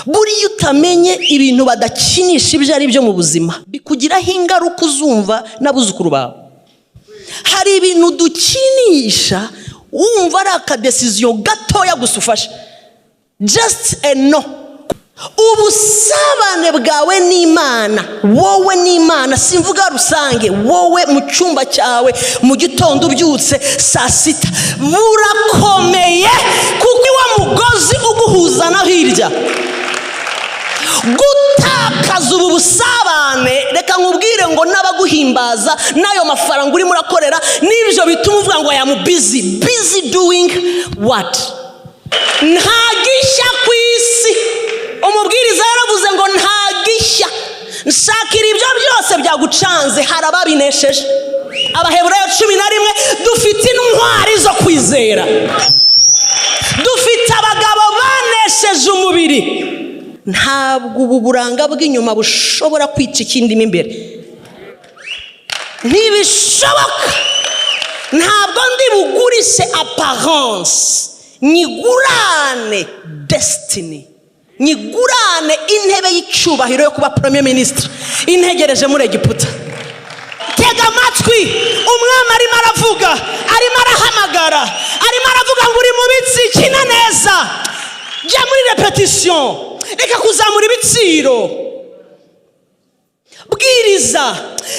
Buriya utamenye ibintu badakinisha ibyo ari byo mu buzima bikugiraho ingaruka uzumva n'abuzukuru bawe. Hari ibintu dukinisha wumva ari akadesiziyo gatoya gusa ufashe, just a no. Ubusabane bwawe n'Imana, wowe n'Imana, simvuga rusange, wowe mu cyumba cyawe mu gitondo ubyutse saa sita, burakomeye kuko iwa mugozi uguhuza na hirya. Gutakaza ubu busabane, reka nkubwire ngo n'abaguhimbaza n'ayo mafaranga urimo urakorera n'ibyo bituma uvuga ngo I am busy, busy doing what? Nta gishya ku isi. Umubwiriza yaravuze ngo nta gishya, nshakira ibyo byose byagucanze, hari ababinesheje. Abaheburayo 11, dufite intwari zo kwizera, dufite abagabo banesheje umubiri. Ntabwo ubu buranga bw'inyuma bushobora kwica ikindi mo imbere, ntibishoboka. Ntabwo ndi bugurishe apparence, nyigurane destiny, nyigurane intebe y'icyubahiro yo kuba premier ministre integereje muri Egiputa. Tega amatwi, umwami arimo aravuga, arimo arahamagara, arimo aravuga ngo uri mu bitsi, kina neza, jya muri répétition, reka kuzamura ibiciro, bwiriza,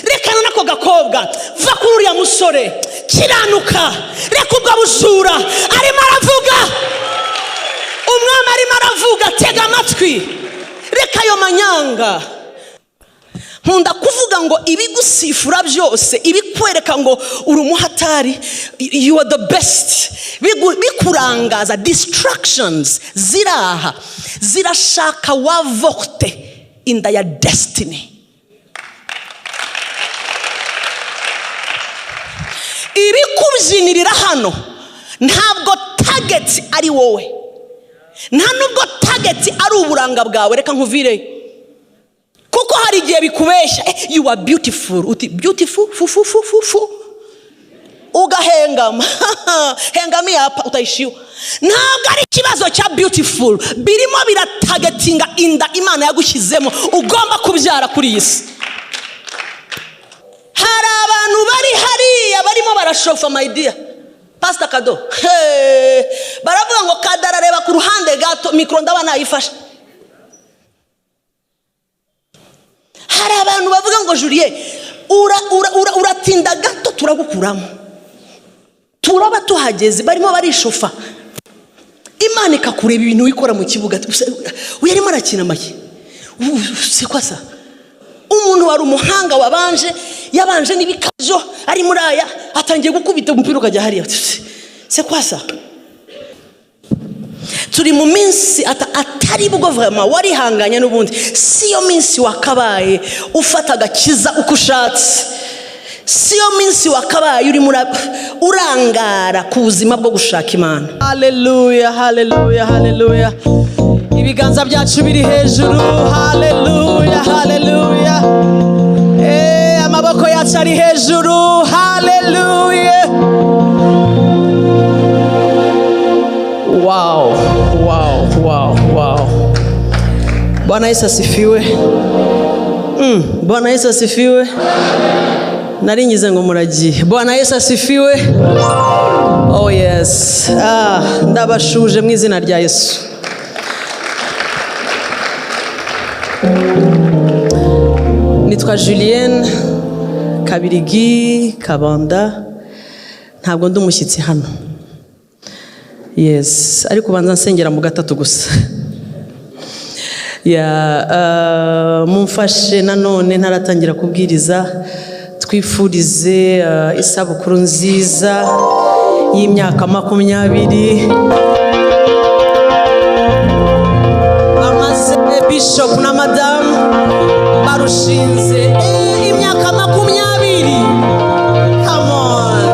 rekana n'ako gakobwa, va kuri uriya musore, kiranuka, reka ubwo bujura. Arimo aravuga, umwami arimo aravuga, tega amatwi, reka ayo manyanga. Nkunda kuvuga ngo ibigusifura byose, ibikwereka ngo uri umuhatari, you are the best, bikurangaza, distractions ziraha zirashaka wavorte inda ya destiny. Ibikubyinirira hano ntabwo target ari wowe, nta nubwo target ari uburanga bwawe. Reka nkuvireyo, kuko hari igihe bikubeshya, you are beautiful, uti beautiful fu fu fu fu fu, ugahengama hengama iyapa utayishiwa. Ntabwo ari ikibazo cya beautiful, birimo biratargetinga inda Imana yagushyizemo ugomba kubyara kuri iyi si. Hari abantu bari hariya barimo barashofa, my dear Pastor Kado. Hey, baravuga ngo Kado arareba ku ruhande gato, mikoro ndaba nayifashe. Hari abantu bavuga ngo Julie uratinda gato turagukuramo, turaba tuhageze, barimo barishofa. Imana ikakureba ibintu wikora mu kibuga, uyu arimo arakina amashyi se kwasa. Umuntu wari umuhanga wabanje, yabanje n'ibikabyo, ari muri aya atangiye gukubita umupira ukajya hariya, se kwasa. Turi mu minsi atari bwo vraiment warihanganye n'ubundi, si yo minsi wakabaye ufata agakiza uko ushatse, si yo minsi wakabaye urimo urangara ku buzima bwo gushaka Imana. Haleluya, haleluya, haleluya. Ibiganza byacu biri hejuru, haleluya, haleluya. Amaboko yacu ari hejuru, haleluya. Wow, wow, wow, wow. Bwana Yesu asifiwe. Bwana Yesu asifiwe. Nari ngize ngo muragiye. Bwana Yesu asifiwe. Oh yes. Ndabashuje mu izina rya Yesu. Nitwa Julienne Kabirigi Kabanda, ntabwo ndi umushyitsi hano. Yes, ariko ubanza nsengera mu gatatu gusa. Mumfashe nanone ntaratangira kubwiriza, twifurize isabukuru nziza y'imyaka 20 bamaze Bishop na Madamu barushinze, imyaka 20. Come on.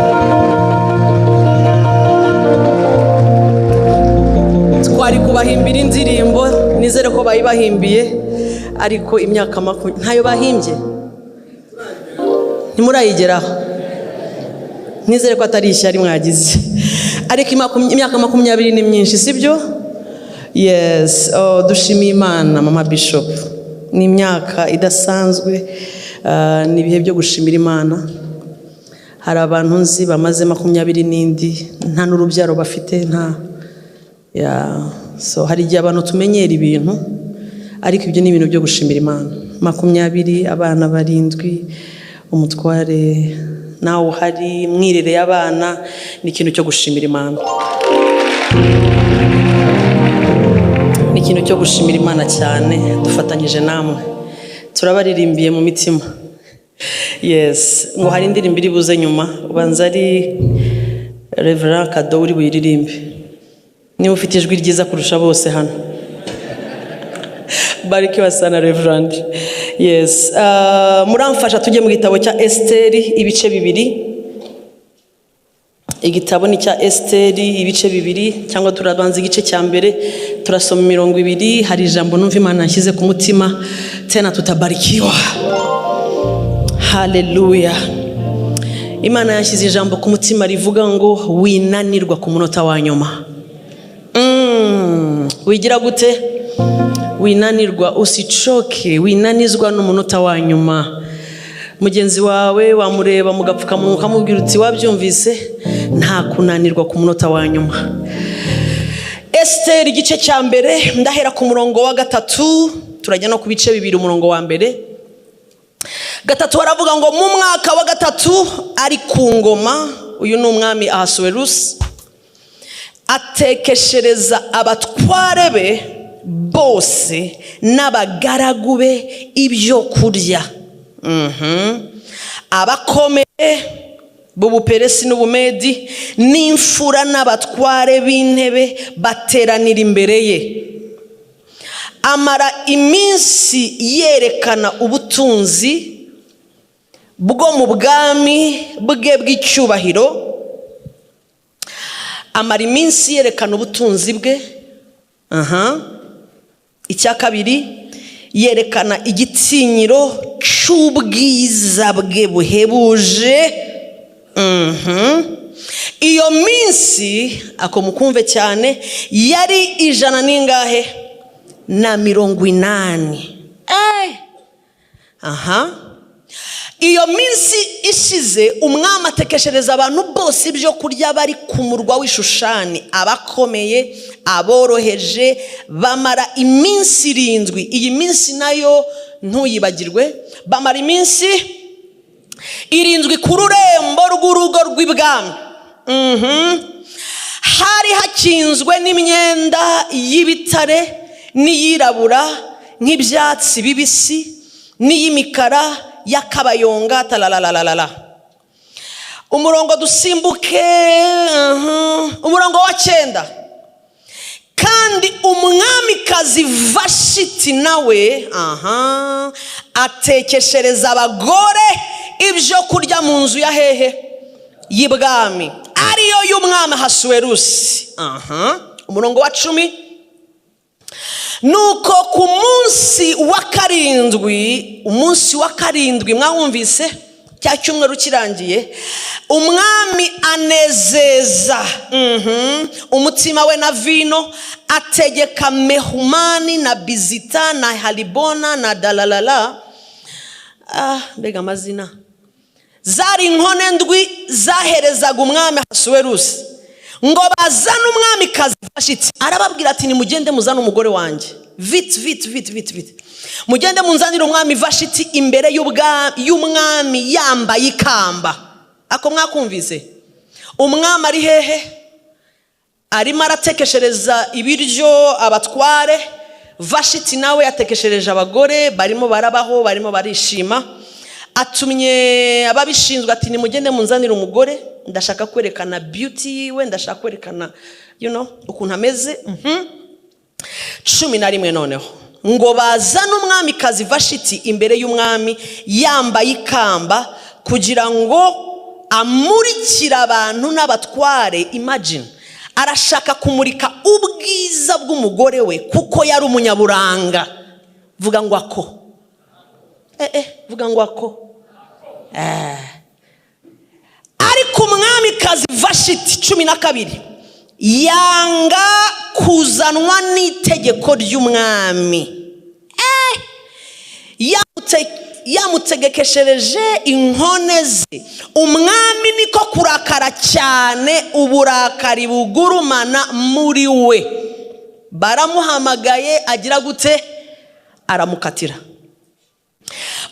Twari kubahimbira indirimbo, nizere ko bayibahimbiye, ariko imyaka 20 ntayo bahimbye, ntimurayigeraho. Nizere ko atari ishyari mwagize, ariko imyaka 20 ni myinshi, sibyo? Yes, oh, dushimiye Imana. Mama Bishop, ni imyaka idasanzwe, ni ibihe byo gushimira Imana. Hari abantu nzi bamaze 20 n'indi nta n'urubyaro bafite, nta ya. So hari igihe abantu tumenyera ibintu, ariko ibyo ni ibintu byo gushimira Imana. 20, abana 7, umutware nawe uhari, mwirereye abana, ni ikintu cyo gushimira Imana, ni ikintu cyo gushimira Imana cyane. Dufatanyije namwe, turabaririmbiye mu mitima. Yes, ngo hari indirimbo iri buze nyuma, ubanza ari Reverend Kado uri buyiririmbe, niba ufite ijwi ryiza kurusha bose hano. Barikiwa sana, Reverend. Yes, muramfasha tujye mu gitabo cya Esiteri ibice 2. Igitabo ni cya Esiteri ibice 2, cyangwa turabanza igice cya mbere, turasoma imirongo 2. Hari ijambo numva Imana yashyize ku mutima, tena tutabarikiwa. Haleluya. Imana yashyize ijambo ku mutima rivuga ngo winanirwa ku munota wa nyuma. Wigira gute? Winanirwa, usicoke, winanizwa n'umunota wa nyuma. Mugenzi wawe wamureba mu gapfukamunwa ukamubwira uti wabyumvise, nta kunanirwa ku munota wa nyuma. Esiteri igice cya mbere, ndahera ku murongo wa 3, turajya no ku bice 2, umurongo wa mbere. 3 baravuga ngo mu mwaka wa 3 ari ku ngoma, uyu ni umwami Ahasuwerusi, atekeshereza abatware be bose n'abagaragu be ibyo kurya. Abakomeye b'Ubuperesi n'Ubumedi n'imfura n'abatware b'intebe bateranira imbere ye. Amara iminsi yerekana ubutunzi bwo mu bwami bwe bw'icyubahiro. Amara iminsi yerekana ubutunzi bwe. Aha. Icya kabiri, yerekana igitinyiro cy'ubwiza bwe buhebuje. Iyo minsi, ako mukumve cyane, yari ijana n'ingahe? Na 80. Aha. Iyo minsi ishize, umwami atekeshereza abantu bose ibyo kurya bari ku murwa w'Ishushani, abakomeye, aboroheje, bamara iminsi 7. Iyi minsi nayo ntuyibagirwe. Bamara iminsi 7 ku rurembo rw'urugo rw'ibwami. Hari hakinzwe n'imyenda y'ibitare n'iyirabura nk'ibyatsi bibisi n'iy'imikara y'akabayonga tararararara. Umurongo dusimbuke, umurongo wa 9. Kandi umwamikazi Vashiti nawe aha atekeshereza abagore ibyo kurya mu nzu ya hehe? Y'ibwami, ariyo y'umwami Ahasuwerusi. Aha. Umurongo wa 10. Nuko ku munsi wa 7, umunsi wa 7 mwawumvise, cya cyumweru kirangiye, umwami anezeza umutima we na vino, ategeka Mehumani na Bizita na Haribona na Dalalala. Mbega amazina! Zari inkone ndwi zaherezaga umwami Ahasuwerusi, ngo bazane umwamikazi Vashiti. Arababwira ati nimugende muzane umugore wanjye, vite, vite, vite, vite, vite, mugende munzanire umwami Vashiti imbere y'umwami yambaye ikamba. Ako mwakumvise? Umwami ari hehe? Arimo aratekeshereza ibiryo abatware. Vashiti nawe yatekeshereje abagore, barimo barabaho, barimo barishima. Atumye ababishinzwe ati nimugende munzanire umugore, ndashaka kwerekana beauty yiwe, ndashaka kwerekana ukuntu ameze. 11 noneho ngo bazane umwamikazi Vashiti imbere y'umwami yambaye ikamba, kugira ngo amurikire abantu n'abatware. Imagine, arashaka kumurika ubwiza bw'umugore we kuko yari umunyaburanga. Vuga ngo ako, vuga ngo ako. Ariko umwamikazi Vashiti, 12. Yanga kuzanwa n'itegeko ry'umwami. Yamutegekeshereje inkone ze. Umwami niko kurakara cyane, uburakari bugurumana muri we. Baramuhamagaye, agira gute? Aramukatira.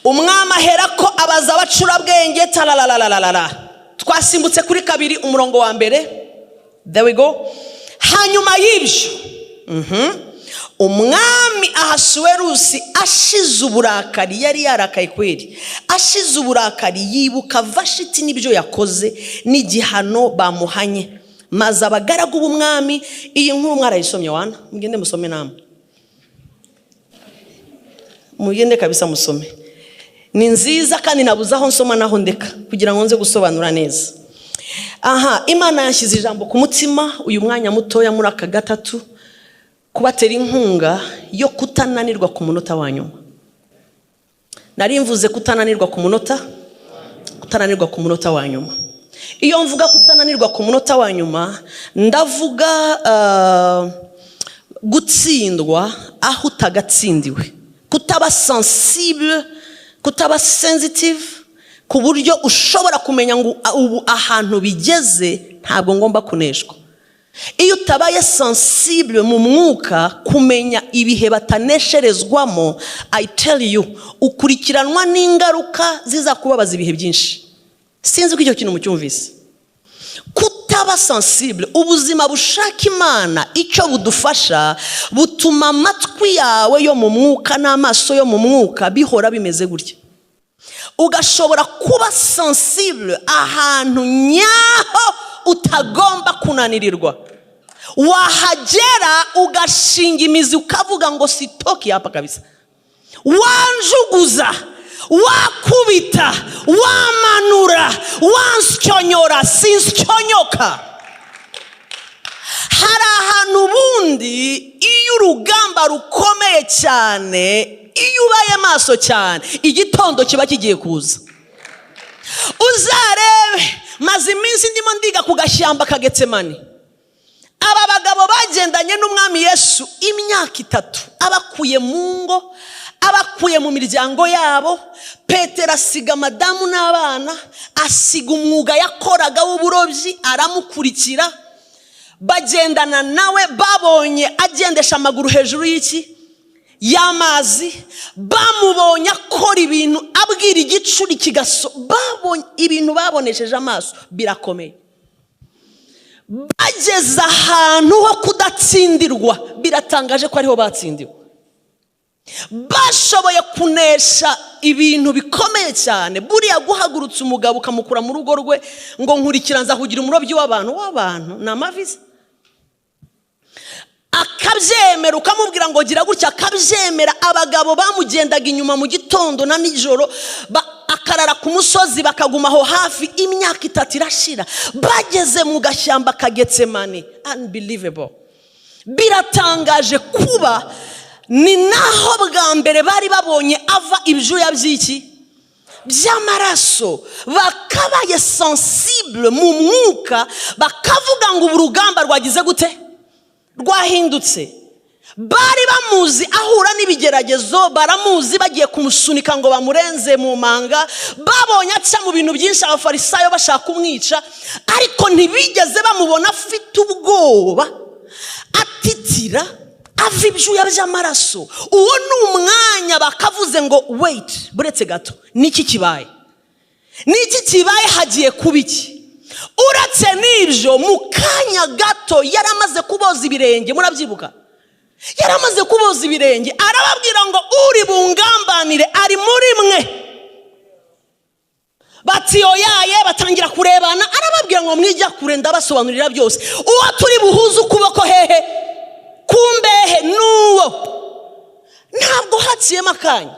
Umwami ahera ko abaza abacurabwenge. Tararararara, twasimbutse kuri 2, umurongo wa mbere. There we go. Hanyuma y'ibyo, umwami Ahasuwerusi ashize uburakari, yari yarakaye kweri, ashize uburakari yibuka Vashiti n'ibyo yakoze n'igihano bamuhanye. Maze abagaragu b'umwami, iyi nkuru mwarayisomye wana, mugende musome namwe, mugende kabisa musome, ni nziza kandi nabuze aho nsoma naho ndeka kugira ngo nze gusobanura neza. Aha Imana yashyize ijambo ku mutima uyu mwanya mutoya muri aka gatatu, kubatera inkunga yo kutananirwa ku munota wa nyuma. Nari mvuze kutananirwa ku munota, kutananirwa ku munota wa nyuma. Iyo mvuga kutananirwa ku munota wa nyuma, ndavuga gutsindwa aho utagatsindiwe, kutaba sensible, kutaba sensitive ku buryo ushobora kumenya ngo ubu ahantu bigeze ntabwo ngomba kuneshwa. Iyo utabaye sensible mu mwuka kumenya ibihe batanesherezwamo, I tell you, ukurikiranwa n'ingaruka zizakubabaza ibihe byinshi. Sinzi ko icyo kintu mucyumvise. Kutaba sensible, ubuzima bushaka Imana icyo budufasha, butuma amatwi yawe yo mu mwuka n'amaso yo mu mwuka bihora bimeze gutya, ugashobora kuba sensible ahantu nyaho utagomba kunanirirwa. Wahagera ugashinga imizi, ukavuga ngo "Sitoki hapa kabisa." Wanjuguza, wakubita, wamanura, wansyonyora, sinsyonyoka. Hari ahantu ubundi iyo urugamba rukomeye cyane, iyo ubaye maso cyane, igitondo kiba kigiye kuza. Uzarebe, maze iminsi ndimo ndiga ku gashyamba ka Getsemani. Aba bagabo bagendanye n'Umwami Yesu imyaka 3, abakuye mu ngo, abakuye mu miryango yabo. Petero asiga madamu n'abana, asiga umwuga yakoraga w'uburobyi, aramukurikira. Bagendana nawe, babonye agendesha amaguru hejuru y'iki? Y'amazi. Bamubonye akora ibintu, abwira igicuri kigaso, babonye ibintu babonesheje amaso birakomeye. Bageze ahantu ho kudatsindirwa, biratangaje ko ariho batsindiwe. Bashoboye kunesha ibintu bikomeye cyane. Buriya guhagurutsa umugabo ukamukura mu rugo rwe ngo "Nkurikira, nzakugira umurobyi w'abantu", ni amaviza. Akabyemera, ukamubwira ngo "Gira gutya", akabyemera. Abagabo bamugendaga inyuma mu gitondo na nijoro, akarara ku musozi, bakaguma aho hafi, imyaka 3 irashira. Bageze mu gashyamba ka Getsemani, unbelievable, biratangaje kuba ni naho bwa mbere bari babonye ava ibyuya by'iki? By'amaraso. Bakabaye sensible mu mwuka, bakavuga ngo ubu rugamba rwagize gute? Rwahindutse. Bari bamuzi ahura n'ibigeragezo, baramuzi bagiye kumusunika ngo bamurenze mu manga, babonye aca mu bintu byinshi, Abafarisayo bashaka kumwica, ariko ntibigeze bamubona afite ubwoba, atitira, ava ibyuya by'amaraso. Uwo ni umwanya bakavuze ngo "Wait, buretse gato, niki kibaye? Niki kibaye? Hagiye kuba iki?" Uretse n'ibyo, mu kanya gato yari amaze kuboza ibirenge, murabyibuka, yari amaze kuboza ibirenge, arababwira ngo "Uri bungambanire ari muri mwe." Bati "Oyaye." Batangira kurebana. Arababwira ngo "Mwijya kure, ndabasobanurira byose. Uwo turi buhuze ukuboko hehe? Kumbehe n'uwo." Ntabwo haciyemo akanya,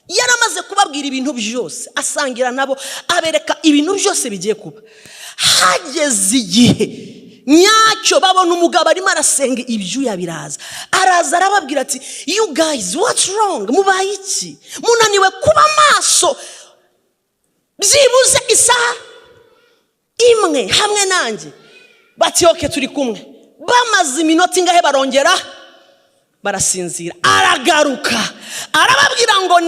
yari amaze kubabwira ibintu byose, asangira nabo, abereka ibintu byose bigiye kuba. Hageze igihe nyacyo, babona umugabo arimo arasenga, ibyuya biraza. Araza arababwira ati "You guys, what's wrong? Mubaye iki? Munaniwe kuba maso byibuze isaha imwe hamwe nanjye?" Bati "Okay, turi kumwe." Bamaze iminota ingahe barongera barasinzira. Aragaruka arababwira ngo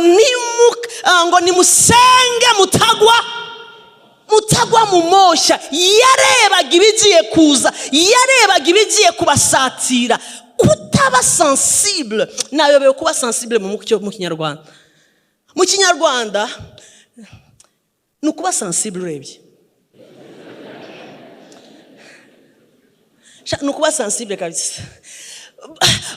ngo nimusenge mutagwa mu moshya. Yarebaga ibigiye kuza, yarebaga ibigiye kubasatira. Kutaba sensible, nayobewe kuba sensible mu Kinyarwanda. Mu Kinyarwanda ni ukuba sensible, urebye ni ukuba sensible kabisa.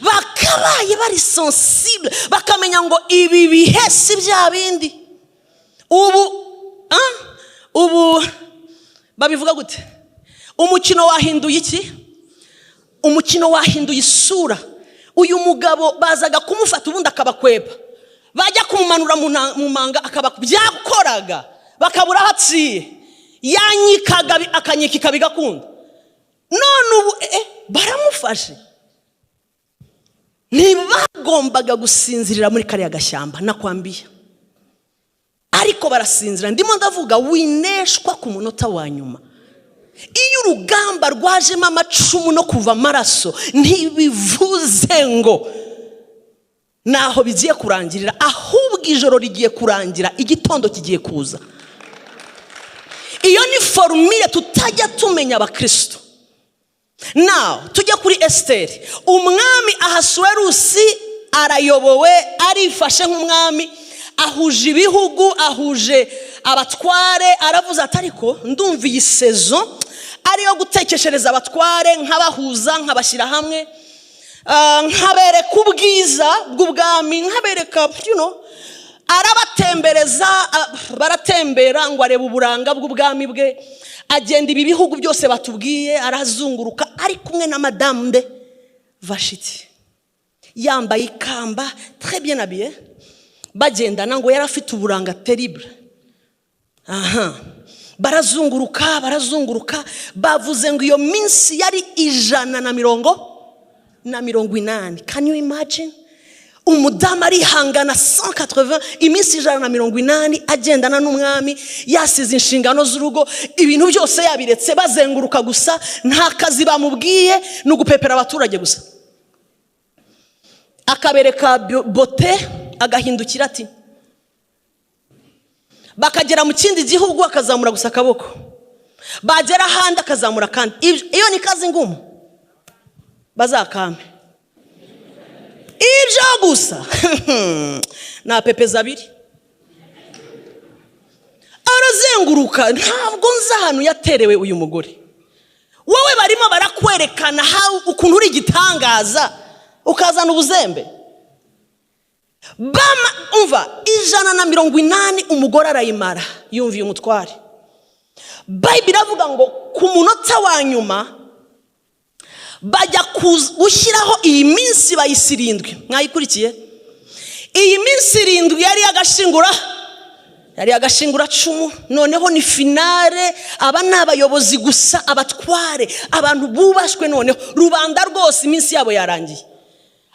Bakabaye bari sensible, bakamenya ngo ibi bihe si bya bindi. Ubu ubu babivuga gute? Umukino wahinduye iki? Umukino wahinduye isura. Uyu mugabo bazaga kumufata ubundi akabakwepa, bajya kumumanura mu manga akaba byakoraga bakabura aho aciye, yanyikaga akanyikika bigakunda. None ubu baramufashe. Ntibagombaga gusinzirira muri kariya gashyamba nakwambiye, ariko barasinzira. Ndimo ndavuga wineshwa ku munota wa nyuma. Iyo urugamba rwajemo amacumu no kuva amaraso, ntibivuze ngo naho bigiye kurangirira, ahubwo ijoro rigiye kurangira, igitondo kigiye kuza. Iyo ni formule tutajya tumenya abakristo. Nawe tujya kuri Esiteri. Umwami Ahasuwerusi arayobowe, arifashe nk'umwami, ahuje ibihugu, ahuje abatware. Aravuze ati: "Ariko ndumva iyi saison ariyo gutekeshereza abatware, nkabahuza, nkabashyira hamwe, nkabereka ubwiza bw'ubwami, nkabereka." Arabatembereza, baratembera ngo arebe uburanga bw'ubwami bwe. Agenda ibi bihugu byose batubwiye, arazunguruka ari kumwe na madamu nde? Vashiti, yambaye ikamba, très bien habillé, bagendana. Ngo yari afite uburanga terrible. Aha barazunguruka, barazunguruka. Bavuze ngo iyo minsi yari 180. Can you imagine? Umudamu arihangana 180, iminsi 180 agendana n'umwami, yasize inshingano z'urugo, ibintu byose yabiretse, bazenguruka gusa. Nta kazi bamubwiye, ni ugupepera abaturage gusa, akabereka beauté, agahindukira ati, bakagera mu kindi gihugu akazamura gusa akaboko, bagera ahandi akazamura akandi. Iyo ni kazi ngumu, bazakame ibyo gusa napepeza abiri. Arazenguruka. Ntabwo nzi ahantu yaterewe uyu mugore. Wowe barimo barakwerekana ukuntu uri igitangaza, ukazana ubuzembe. Bama umva, 180 umugore arayimara yumviye umutware. Bayibiri iravuga ngo ku munota wa nyuma bajya gushyiraho iyi minsi, bayise 7. Mwayikurikiye? Iyi minsi 7 yari iy'agashingura, yari agashinguracumu. Noneho ni finale. Aba ni abayobozi gusa, abatware, abantu bubashywe. Noneho rubanda rwose iminsi yabo yarangiye.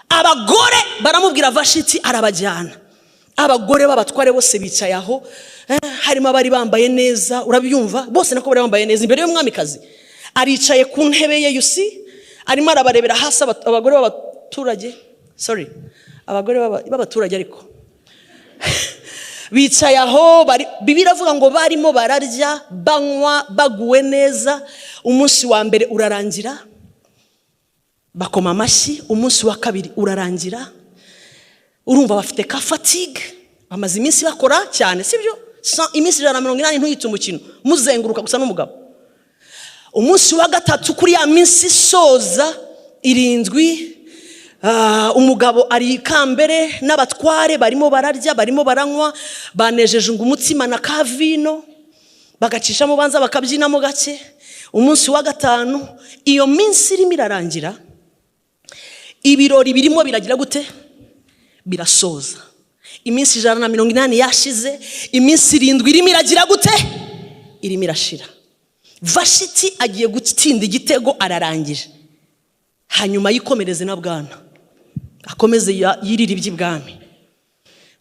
Abagore baramubwira, Vashiti arabajyana. Abagore b'abatware bose bicaye aho, harimo abari bambaye neza, urabyumva, bose nako bari bambaye neza imbere y'umwamikazi. Aricaye ku ntebe ye yusi, arimo arabarebera hasi. Abagore b'abaturage, sorry, abagore b'abaturage ariko bicaye aho. Bibiliya iravuga ngo barimo bararya, banywa, baguwe neza. Umunsi wa mbere urarangira, bakoma amashyi. Umunsi wa kabiri urarangira, urumva bafite ka fatigue, bamaze iminsi bakora cyane, sibyo? Iminsi 180 ntuyite umukino, muzenguruka gusa n'umugabo. Umunsi wa gatatu kuri ya minsi isoza 7, umugabo ari ikambere n'abatware, barimo bararya, barimo baranywa, banejeje ngo umutsima na ka vino, bagacishamo banza bakabyinamo gake. Umunsi wa gatanu, iyo minsi irimo irarangira, ibirori birimo biragira gute? Birasoza. Iminsi 180 yashize, iminsi 7 irimo iragira gute? Irimo irashira. Vashiti agiye gutsinda igitego, ararangije, hanyuma yikomereze na bwana, akomeze yirire iby'ibwami.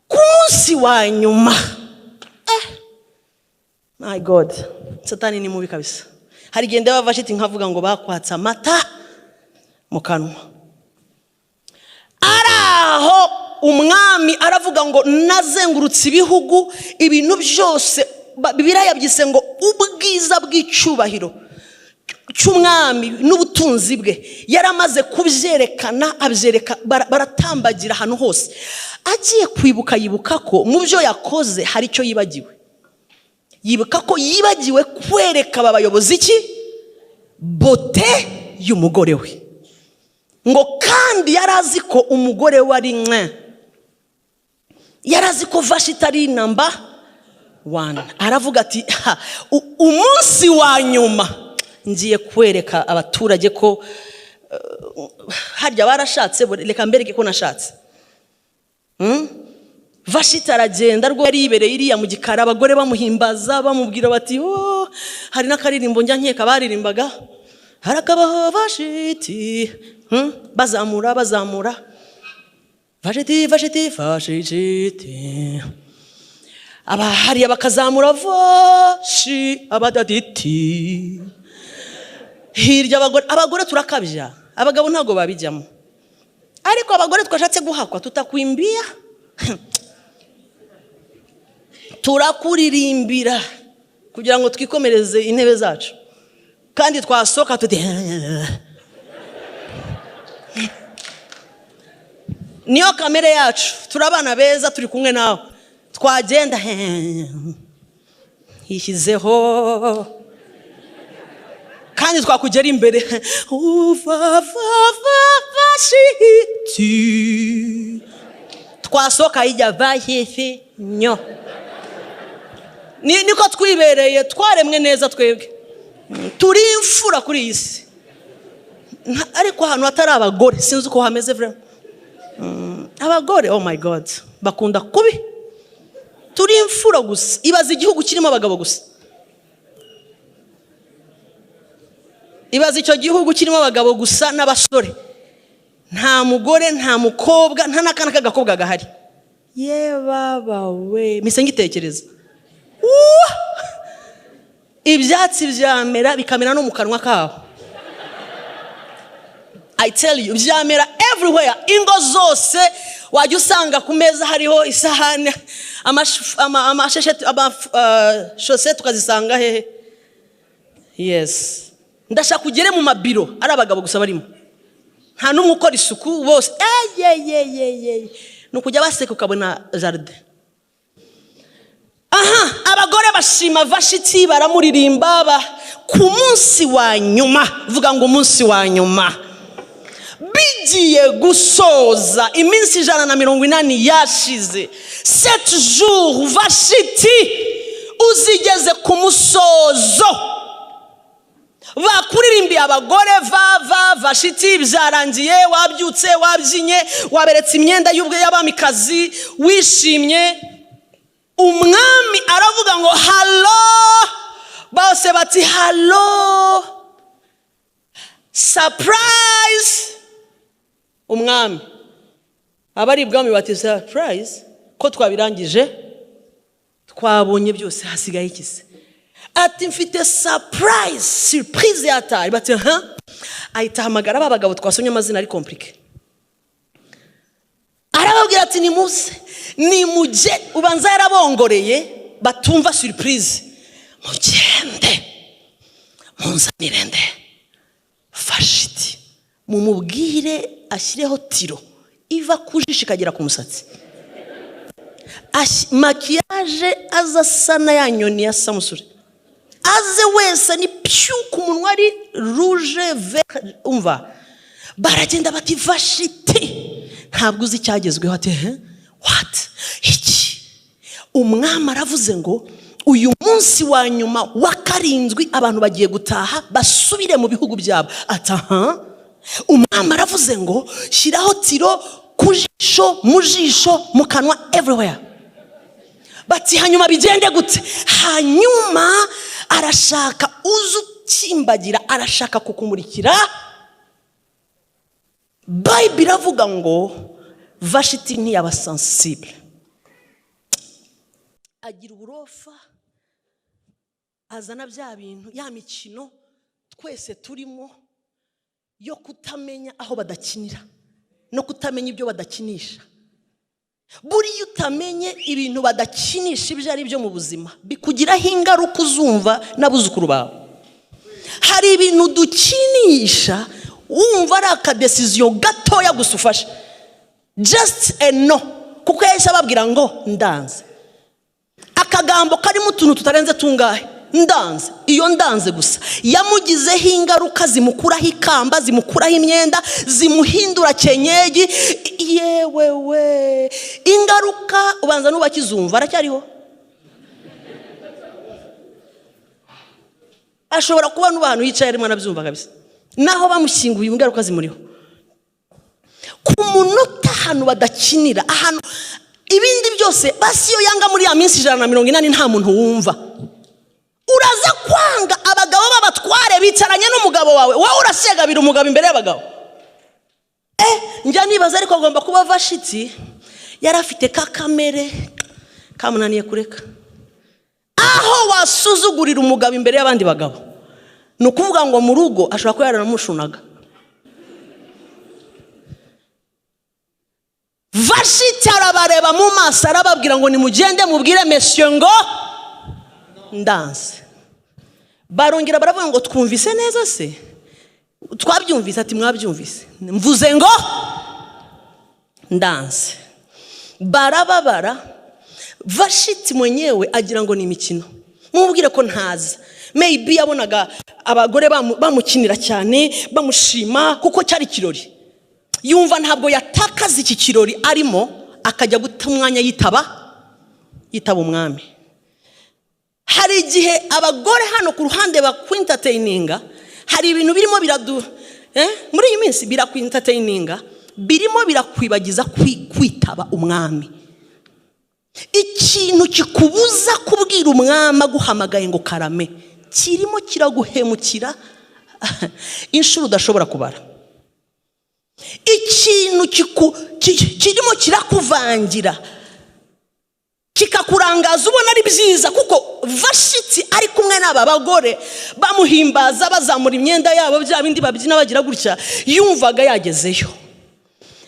Ku munsi wa nyuma, my God, Satani ni mubi kabisa. Hari igihe ndeba Vashiti nkavuga ngo bakwatse amata. Mu kanwa. Ari aho, umwami aravuga ngo: "Nazengurutse ibihugu, ibintu byose." Bibiliya yabyise ngo ubwiza bw'icyubahiro cy'umwami n'ubutunzi bwe yaramaze kubyerekana, abyereka, baratambagira ahantu hose. Agiye kwibuka, yibuka ko mu byo yakoze hari icyo yibagiwe. Yibuka ko yibagiwe kwereka aba bayobozi iki? Beauté y'umugore we. Ngo kandi yari azi ko umugore we ari mwe, yari azi ko Vashiti ari number one. Aravuga ati: "Ha, umunsi wa nyuma ngiye kwereka abaturage ko harya barashatse, reka mbereke ko nashatse." Vashiti aragenda rwo yari yibereye iriya mu gikari, abagore bamuhimbaza, bamubwira bati: "Oh," hari n'akaririmbo njya nkeka baririmbaga: "Harakabaho Vashiti." Bazamura, bazamura Vashiti, Vashiti, Vashiti, aba hariya bakazamura vashi abadaditi hirya. Abagore, abagore turakabya, abagabo ntabwo babijyamo, ariko abagore twashatse guhakwa, tutakwimbiya, turakuririmbira kugira ngo twikomereze intebe zacu, kandi twasohoka tuti niyo kamere yacu. Turi abana beza, turi kumwe nawe, twagenda yishyizeho, kandi twakugera imbere uva va va vashiti, twasohoka hirya vahifi nyo. Niko twibereye, twaremwe neza twebwe, turi imfura kuri iyi si. Ariko ahantu hatari abagore sinzi uko hameze vraiment. Abagore, oh my God, bakunda kubi. Turi imfura gusa. Ibaza igihugu kirimo abagabo gusa, ibaza icyo gihugu kirimo abagabo gusa n'abasore, nta mugore, nta mukobwa, nta n'akana k'agakobwa gahari. Ye baba we, mpise ngitekereza. Uah! Ibyatsi byamera bikamera no mu kanwa kabo. I tell you, byamera everywhere. Ingo zose wajya usanga ku meza hariho isahani, amashesheti, amashosete, ukazisanga hehe? Yes, ndashaka ugere mu mabiro ari abagabo gusa barimo, nta n'umwe ukora isuku, bose eyeyeyeye, ni ukujya baseka ukabona jardin. Aha abagore bashima Vashiti, baramuririmba ku munsi wa nyuma. Vuga ngo umunsi wa nyuma, bigiye gusoza, iminsi 180 yashize, 7 jours. Vashiti uzigeze ku musozo, bakuririmbiye abagore va va Vashiti, byarangiye, wabyutse, wabyinye, waberetse imyenda y'ubwe y'abamikazi, wishimye. Umwami aravuga ngo: "Hello." Bose bati: "Hello, surprise." Umwami, abari ibwami bati: "Surprise ko twabirangije, twabonye byose, hasigaye iki se?" Ati: "Mfite surprise, surprise yataye." Bati: "Ha." Ahita ahamagara ba bagabo twasomye amazina ari compliqué, arababwira ati: "Nimuze, nimujye." Ubanza yarabongoreye batumva surprise. "Mugende munzanire nde? Vashiti. Mumubwire ashyireho tiro iva ku jisho ikagera ku musatsi, maquillage, aza asa na ya nyoni ya samusure, aze wese ni pyu, ku munwa ari rouge vert." Umva, baragenda bati: "Vashiti, ntabwo uzi icyagezweho." Ati: "He, what? Iki?" Umwami aravuze ngo uyu munsi wa nyuma wa karindwi abantu bagiye gutaha basubire mu bihugu byabo. Ati: "Aha." Umwami aravuze ngo shyiraho tiro ku jisho, mu jisho, mu kanwa, everywhere. Bati: "Hanyuma bigende gute?" Hanyuma arashaka uze ukimbagira, arashaka kukumurikira. Bayibiri iravuga ngo Vashiti ntiyaba sensible, agira uburofa, azana bya bintu, ya mikino twese turimo. Yo kutamenya aho badakinira no kutamenya ibyo badakinisha. Buriya utamenye ibintu badakinisha ibyo ari byo mu buzima, bikugiraho ingaruka uzumva n'abuzukuru bawe. Hari ibintu dukinisha, wumva ari akadécision gatoya gusa ufashe, just a no, kuko yahise ababwira ngo ndanze. Akagambo karimo utuntu tutarenze tungahe? Ndanze. Iyo ndanze gusa yamugizeho ingaruka zimukuraho ikamba, zimukuraho imyenda, zimuhindura kenyegi. Yewe we, ingaruka ubanza n'ubu akizumva. Aracyariho, ashobora kuba n'ubu ahantu yicaye arimo anabyumva kabisa. Naho bamushyinguye, ingaruka zimuriho. Ku munota, ahantu badakinira, ahantu ibindi byose basi iyo yanga muri ya minsi 180 nta muntu wumva. Uraza kwanga abagabo b'abatware bicaranye n'umugabo wawe, wowe urasegabira umugabo imbere y'abagabo. Njya nibaza, ariko agomba kuba Vashiti yari afite ka kamere kamunaniye kureka. Aho wasuzugurira umugabo imbere y'abandi bagabo, ni ukuvuga ngo mu rugo ashobora kuba yaranamushunaga. Vashiti arabareba mu maso, arababwira ngo nimugende mubwire monsieur ngo ndanze. Barongera baravuga ngo twumvise neza se? Twabyumvise? Ati mwabyumvise, mvuze ngo ndanze. Barababara. Vashiti mwenyewe agira ngo ni imikino, mumubwire ko ntaza. Maybe yabonaga abagore bamukinira cyane, bamushima, kuko cyari ikirori. Yumva ntabwo yatakaza iki kirori arimo, akajya guta umwanya yitaba umwami. Hari igihe abagore hano ku ruhande bakwintertaininga. Hari ibintu birimo biradu muri iyi minsi birakwintertaininga, birimo birakwibagiza kwitaba umwami. Ikintu kikubuza kubwira umwami aguhamagaye ngo karame, kirimo kiraguhemukira inshuro udashobora kubara. Ikintu kirimo kirakuvangira, kikakurangaza, ubona ari byiza, kuko Vashiti ari kumwe n'aba bagore bamuhimbaza, bazamura imyenda yabo, bya bindi babyina bagira gutya, yumvaga yagezeyo.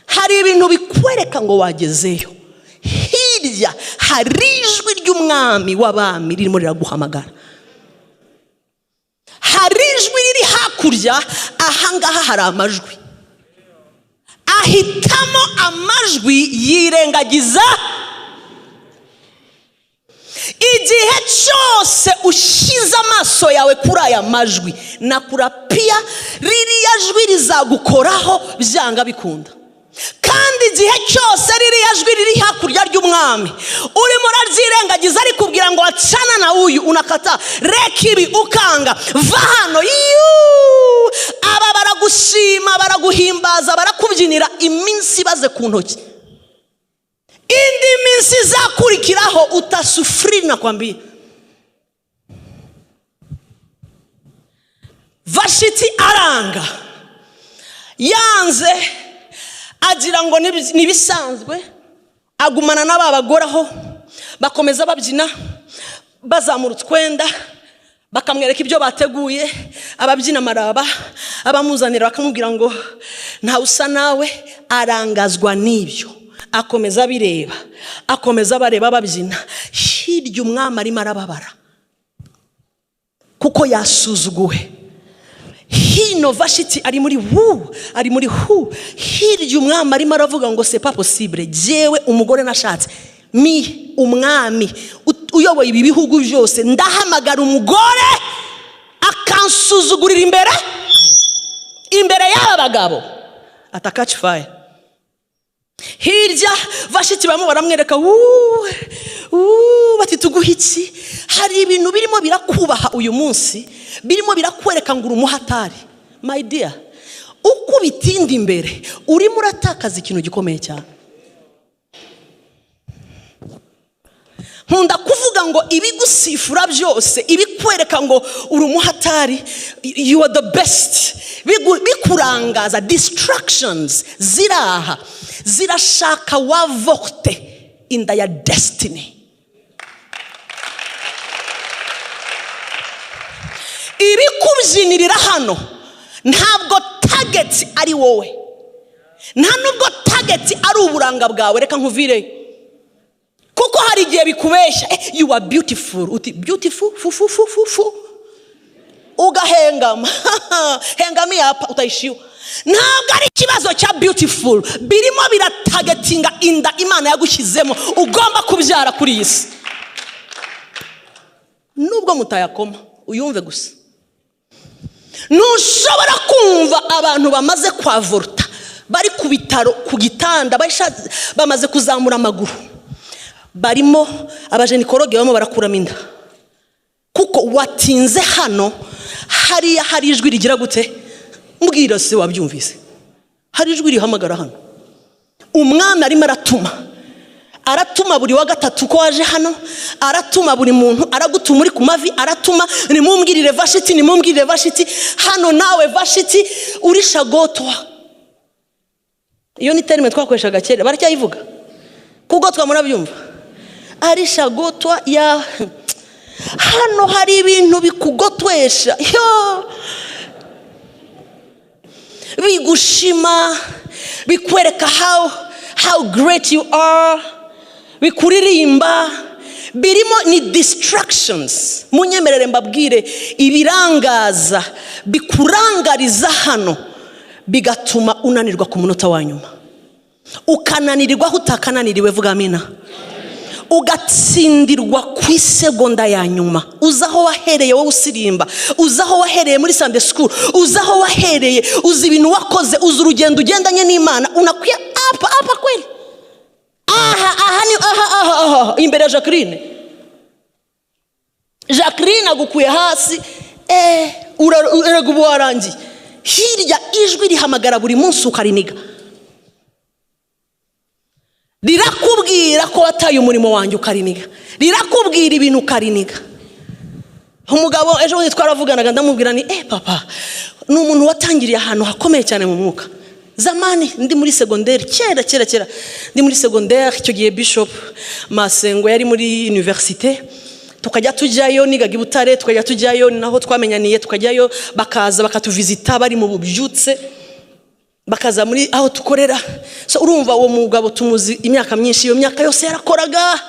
Hari ibintu bikwereka ngo wagezeyo, hirya hari ijwi ry'umwami w'abami ririmo riraguhamagara. Hari ijwi riri hakurya ahangaha, hari amajwi. Ahitamo amajwi, yirengagiza. Igihe cyose ushyize amaso yawe kuri aya majwi, nakurapiya, ririya jwi rizagukoraho byanga bikunda. Kandi igihe cyose ririya jwi riri hakurya ry'umwami urimo uraryirengagiza, arikubwira ngo wacana na uyu, unakata, reka ibi, ukanga, va hano, yuu! Aba baragushima, baraguhimbaza, barakubyinira iminsi ibaze ku ntoki. Indi minsi izakurikiraho utasufurira, nakwambia. Vashiti aranga, yanze, agira ngo nibisanzwe, agumana n'aba bagore aho bakomeza babyina, bazamura utwenda, bakamwereka ibyo bateguye, ababyina amaraba, abamuzanira, bakamubwira ngo ntawe usa nawe. Arangazwa n'ibyo, akomeza abireba, akomeza abareba babyina. Hirya umwami arimo arababara kuko yasuzuguwe. Hino Vashiti ari muri wu, ari muri hu. Hirya umwami arimo aravuga ngo c'est pas possible, jyewe umugore nashatse, mi umwami uyoboye ibi bihugu byose, ndahamagara umugore akansuzugurira imbere y'aba bagabo, atakaci fire. Hirya Vashiti bamwe baramwereka wuuu wuuu, bati tuguhe iki? Hari ibintu birimo birakubaha uyu munsi, birimo birakwereka ngo uri umuhatari. My dear, uko ubitinda imbere, urimo uratakaza ikintu gikomeye cyane. Nkunda kuvuga ngo ibigusifura byose, ibikwereka ngo uri umuhatari, you are the best, bikurangaza, distractions ziraha zirashaka wavorte inda ya destiny. Ibikubyinirira hano ntabwo target yawe iri kuri Target ari wowe, nta nubwo target ari uburanga bwawe. Reka nkuvireyo, kuko hari igihe bikubeshya: "You are beautiful." Uti: "Beautiful fu fu fu fu fu." Ugahengama hengami yapa utayishiwa. Ntabwo ari ikibazo cya beautiful, birimo biratargetinga inda Imana yagushyizemo ugomba kubyara kuri iyi si. Nubwo mutayakoma, uyumve gusa. Ntushobora kumva abantu bamaze kwavorta, bari ku bitaro ku gitanda, bamaze kuzamura amaguru, barimo abagynécologue barimo barakuramo inda, kuko watinze hano. Hariya hari ijwi rigira gute? Mbwira se wabyumvise. Hari ijwi rihamagara hano. Umwami arimo aratuma, aratuma buri wa gatatu ko waje hano, aratuma buri muntu, aragutuma uri ku mavi, aratuma: "Nimumbwirire Vashiti, nimumbwirire Vashiti hano." Nawe Vashiti urishagotwa. Iyo ni terme twakoreshaga kera, baracyayivuga. Kugotwa murabyumva, arishagotwa ya hano. Hari ibintu bikugotwesha yo, bigushima, bikwereka how great you are, bikuririmba, birimo ni distractions. Munyemerere mbabwire, ibirangaza bikurangariza hano bigatuma unanirwa ku munota wa nyuma, ukananirirwa aho utakananiriwe. Vuga amina. Ugatsindirwa ku isegonda ya nyuma. Uzi aho wahereye wowe usirimba, uzi aho wahereye muri Sunday school, uzi aho wahereye, uzi ibintu wakoze, uzi urugendo ugendanye n'Imana. Unakwiye apa apa kweli? Aha aha ni aha aha aha imbere ya Jacqueline. Jacqueline agukuye hasi, urega ubu warangiye. Hirya ijwi rihamagara buri munsi, ukariniga, rirakubwira ko wataye umurimo wanjye, ukariniga, rirakubwira ibintu, ukariniga. Umugabo ejo bundi twaravuganaga, ndamubwira ni papa ni umuntu watangiriye ahantu hakomeye cyane mu mwuka. Zamani ndi muri segonderi, kera kera kera ndi muri segonderi, icyo gihe Bishop Masengo yari muri université, tukajya tujyayo. Nigaga i Butare, tukajya tujyayo, ni naho twamenyaniye. Tukajyayo, bakaza bakatuvizita, bari mu bubyutse, bakaza muri aho tukorera. So urumva uwo mugabo tumuzi imyaka myinshi, iyo myaka yose yarakoraga.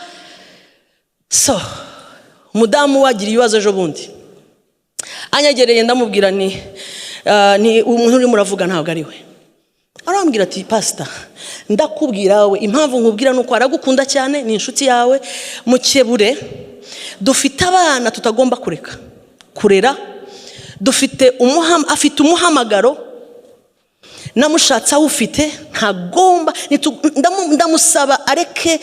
So umudamu wagira ibibazo ejo bundi anyegereye, ndamubwira ni umuntu urimo uravuga ntabwo ari we. Arambwira ati: "Pasita, ndakubwira we, impamvu nkubwira ni uko aragukunda cyane, ni inshuti yawe, mukebure. Dufite abana tutagomba kureka kurera, dufite afite umuhamagaro, namushatse awufite, ntagomba ndamusaba areke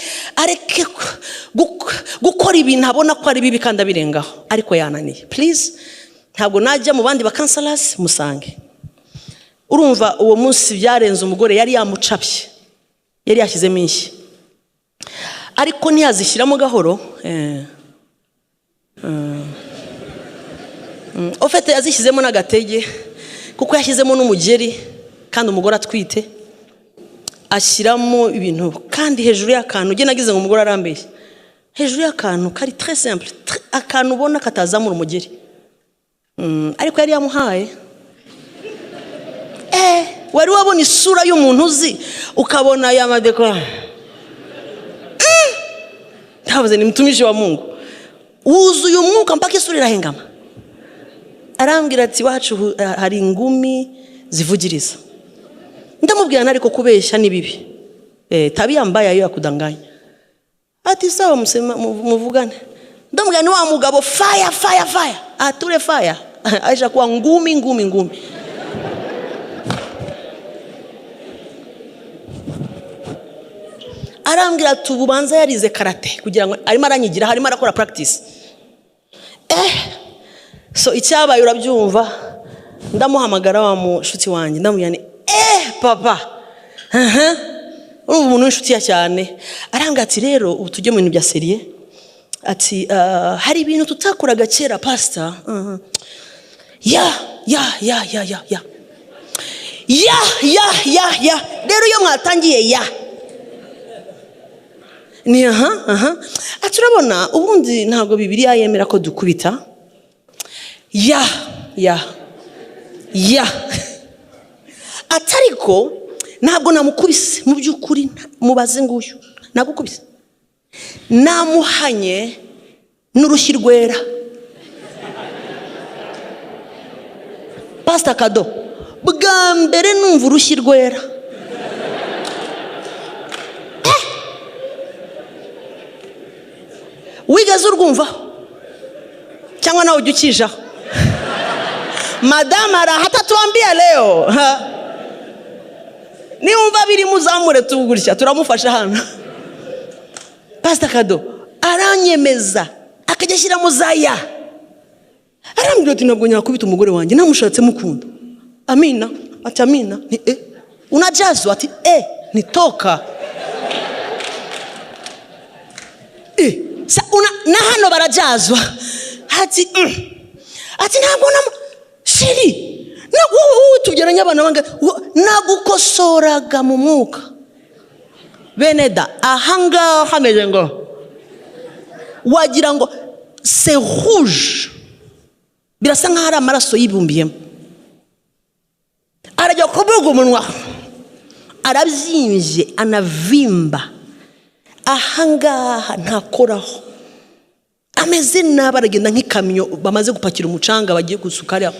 gukora ibintu abona ko ari bibi kandi abirengaho, ariko yananiye. Please, ntabwo najya mu bandi bacounselors, musange." Urumva uwo munsi byarenze, umugore yari yamucapye, yari yashyizemo inshyi, ariko ntiyazishyiramo gahoro. Ufite yazishyizemo n'agatege, kuko yashyizemo n'umugeri, kandi umugore atwite, ashyiramo ibintu kandi hejuru y'akantu. Ugenda nagize ngo umugore arambeshya, hejuru y'akantu kari très simple, akantu ubona katazamura umugeri. Ariko yari yamuhaye. Wari wabona isura y'umuntu uzi, ukabona yamadekora? Ntavuze ni mtumishi wa Mungu wuzuye umwuka mpaka isura irahengama. Arambwira ati: "Iwacu hari ingumi zivugiriza." Ndamubwira ariko kubeshya ni bibi, tabia mbaya hiyo ya kudanganya. Ati: "Sawa, msema muvugane." Ndamubwira ni wa mugabo fire fire fire ature fire aisha kuwa ngumi ngumi ngumi. Arambwira ati ubu banza yarize karate, kugira ngo arimo aranyigira, harimo arakora practice. So icyabaye urabyumva, ndamuhamagara wa mushuti wanjye, ndamubwira ni papa, aha urumva umuntu w'inshuti ya cyane. Arambwira ati: "Rero ubu tujye mu bintu bya sérieux." Ati: "Hari ibintu tutakoraga kera, pastor." Ya ya ya ya ya ya ya ya ya ya. Rero iyo mwatangiye ya ni aha aha. Ati: "Urabona ubundi ntabwo Bibiliya yemera ko dukubita." Ya ya ya. Atariko ntabwo namukubise mu by'ukuri, mubaze nguyu nagukubise, namuhanye n'urushyi rwera. Pastor Kado, bwa mbere numva urushyi rwera. Wigeze urwumvaho cyangwa nawe ujya ukijaho? Madame arahatatuambia leo. Niwumva biri muzamure tugurishya turamufasha hano. Pastor Kado aranyemeza akajya ashyiramo zaya. Arambwira ati ntabwo nyakubita umugore wanjye namushatse mukunda. Amina, ati amina, ni unajazwa ati nitoka. Una na hano barajazwa. Ati ati ntabwo na sheri na wowe tubyaranye abana bange nagukosoraga mu mwuka. Beneda ahanga hameze ngo wagira ngo c'est rouge, birasa nkaho ari amaraso yibumbiyemo. Arajya kubuga umunwa arabyimbye anavimba ahangaha ntakoraho, ameze nabi, aragenda nk'ikamyo bamaze gupakira umucanga bagiye gusuka hariya.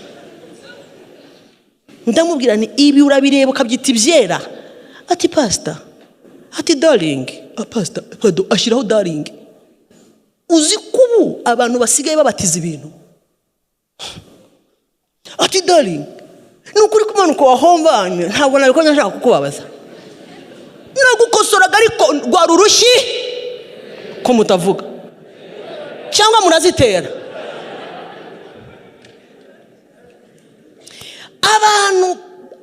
Ndamubwira nti ibi urabireba ukabyita ibyera? Ati pastor, ati darling, pastor Kado ashyiraho darling. Uzi ko ubu abantu basigaye babatiza ibintu? Ati darling, ni ukuri kumanuka wahombanye, ntabwo nabikoze nshaka kukubabaza, nagukosoraga ariko rwari urushyi ko mutavuga cyangwa murazitera. Abantu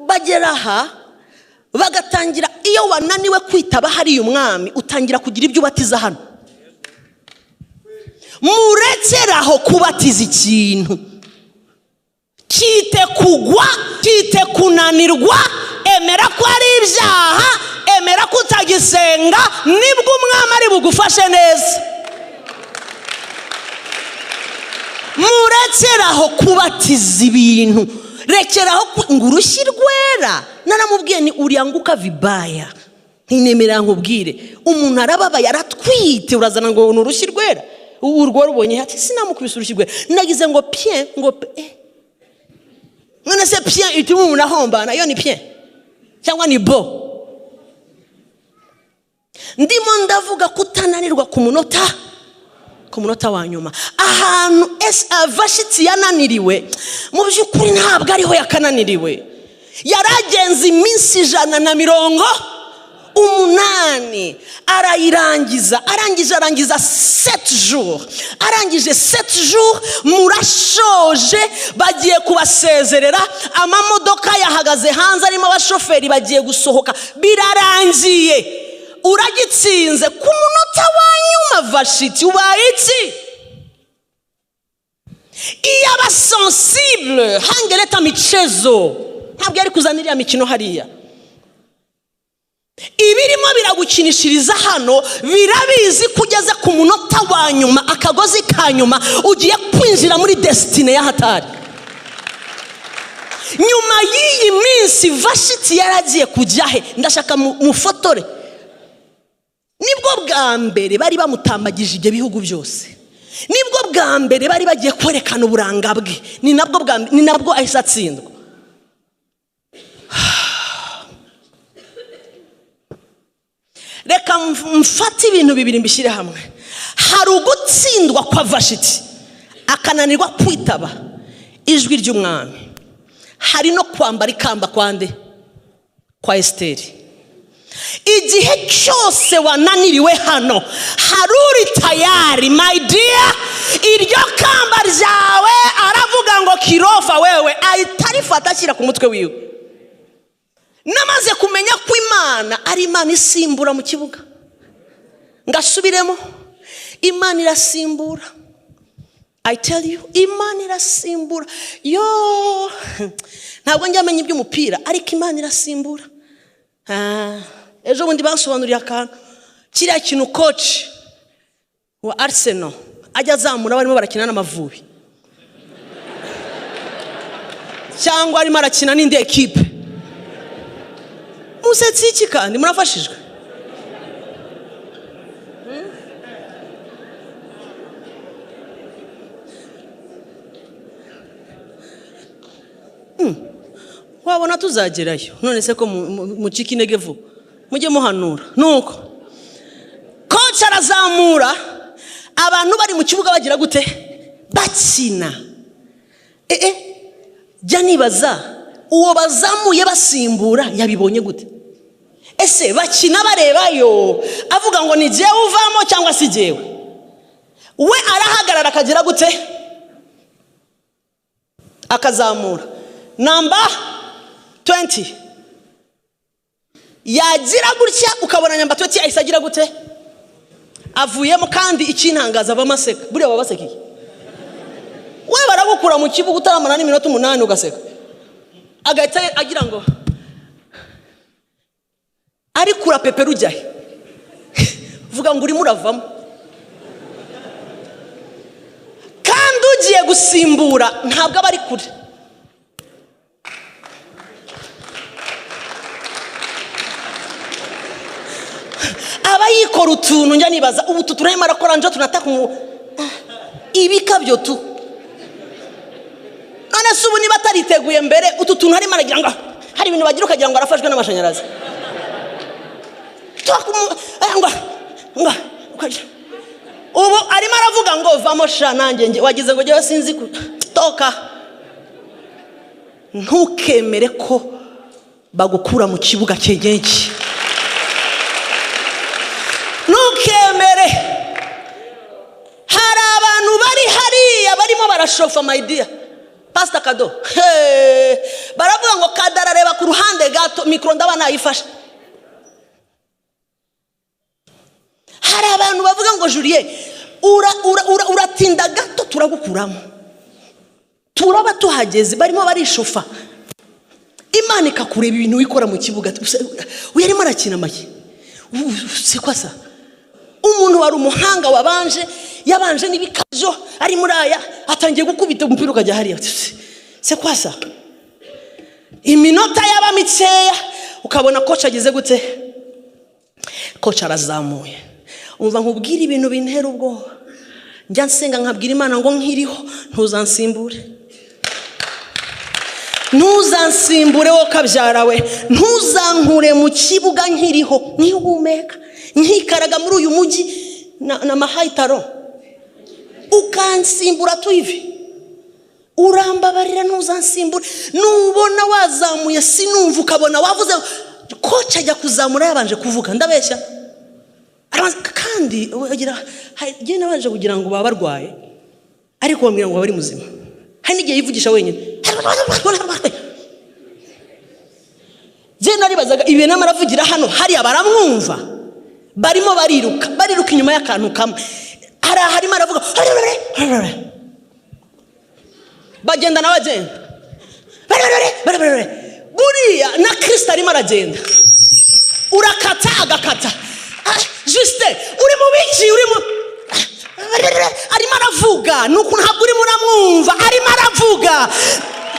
bagera aha bagatangira, iyo wananiwe kwitaba hariya umwami utangira kugira ibyo ubatiza hano. Murekeraho kubatiza ikintu, kite kugwa, kite kunanirwa, emera ko ari ibyaha, emera ko utagisenga, nibwo umwami ari bugufashe neza. Murekeraho kubatiza ibintu, rekeraho ngo urushyi rwera. Naramubwiye ni urianguka vibaya, ntinemera nkubwire, umuntu arababaye aratwite, urazana ngo ni urushyi rwera, urwo rubonye ati sinamukubise urushyi rwera, nagize ngo pien ngo none se pien ituma umuntu ahombana, iyo ni pien cyangwa ni bo? Ndimo ndavuga kutananirwa ku munota wa nyuma. Ahantu Vashiti yananiriwe mu by'ukuri ntabwo ariho yakananiriwe, yaragenze iminsi 180 arayirangiza, arangije arangiza 7 jours, arangije 7 jours murashoje, bagiye kubasezerera, amamodoka yahagaze hanze arimo abashoferi bagiye gusohoka, birarangiye, uragitsinze. Ku munota wa nyuma Vashiti ubaye iki? Iyo aba sensible hangeleta michezo, ntabwo yari kuzana iriya mikino hariya. Ibirimo biragukinishiriza hano birabizi kugeza ku munota wa nyuma, akagozi ka nyuma, ugiye kwinjira muri destiny ya hatari. Nyuma y'iyi minsi Vashiti yaragiye kujya he? Ndashaka mufotore. Nibwo bwa mbere bari bamutambagije ibyo bihugu byose, nibwo bwa mbere bari bagiye kwerekana uburanga bwe, ni nabwo ahise atsindwa. Reka mfate ibintu bibiri mbishyire hamwe. Hari ugutsindwa kwa Vashiti akananirwa kwitaba ijwi ry'umwami, hari no kwambara ikamba kwande kwa Esiteri. Igihe cyose wananiriwe hano hari uri tayari, my dear, iryo kamba ryawe aravuga ngo kirofa wewe, ahita arifata ashyira ku mutwe wiwe. Namaze kumenya ko Imana ari Imana isimbura mu kibuga. Ngasubiremo, Imana irasimbura. I tell you, Imana irasimbura. Yo, ntabwo njya menya iby'umupira, ariko Imana irasimbura. Ejo bundi bansobanuriye akantu, kiriya kintu coach wa Arsenal ajya azamura barimo barakina n'Amavubi cyangwa arimo arakina n'indi ekipe, Musetse iki kandi murafashijwe? Wabona tuzagerayo. None se ko mucika intege vuba, mujye muhanura. Nuko coach arazamura, abantu bari mu kibuga bagira gute? Bakina. Jya nibaza uwo bazamuye basimbura yabibonye gute? Ese bakina barebayo avuga ngo ni jyewe uvamo cyangwa si jyewe? We arahagarara akagira gute? Akazamura namba 20, yagira gutya ukabona namba 20 ahise agira gute? Avuyemo. Kandi ikintangaza avamo aseka. Buriya baba baseka iki? We baragukura mu kibuga utaramara n'iminota 8 ugaseka. Agahita agira ngo arikura pepe rujyahe, vuga ngo urimo uravamo. Kandi ugiye gusimbura ntabwo aba ari kure. Aba yikora utuntu, njya nibaza ubu tuturema arakora njo tunataka ibikabyo tu. None se ubu niba atariteguye mbere utu tuntu harimo aragira ngo hari ibintu bagira ukagira ngo arafashwe n'amashanyarazi. Ubu arimo aravuga ngo vamo sha nanjye wagize ngo jyewe sinzi toka. Ntukemere ko bagukura mu kibuga cyegenki. Ntukemere. Hari abantu bari hariya barimo barashofa my dear. Pastor Kado. Hey. Baravuga ngo kadarareba ku ruhande gato mikro ndaba nayifashe. Hari abantu bavuga ngo Julien uratinda gato turagukuramo. Turaba tuhageze barimo barishofa. Imana ikakureba ibintu wikora mu kibuga. Uyu arimo arakina make. C'est quoi ça? Umuntu wari umuhanga wabanje yabanje n'ibikajo ari muri aya atangiye gukubita umupira ukajya hariya. C'est quoi ça? Iminota yaba mikeya ukabona coach ageze gute? Coach arazamuye. Umva nkubwira ibintu bintera ubwoba. Njya nsenga nkabwira Imana ngo nkiriho ntuzansimbure. Ntuzansimbure wo kabyara we, ntuzankure mu kibuga nkiriho, nkihumeka, nkikaraga muri uyu mujyi na mahayitaro. Ukansimbura tuivi. Urambabarira ntuzansimbure. Nubona wazamuye sinumva ukabona wavuze coach ajya kuzamura yabanje kuvuga ndabeshya. Kandi ugira hagiye nabanje kugira ngo baba barwaye ariko bamwira ngo bari muzima. Hari n'igihe yivugisha wenyine. Je naribazaga ibintu amaravugira hano hariya baramwumva. Barimo bariruka, bariruka inyuma y'akantu kamwe. Hari harimo aravuga bagenda n'abagenda. Buriya na Kristo arimo aragenda. Urakata agakata. Juste uri mu biki uri mu arimo aravuga nuko ntabwo urimo uramwumva arimo aravuga.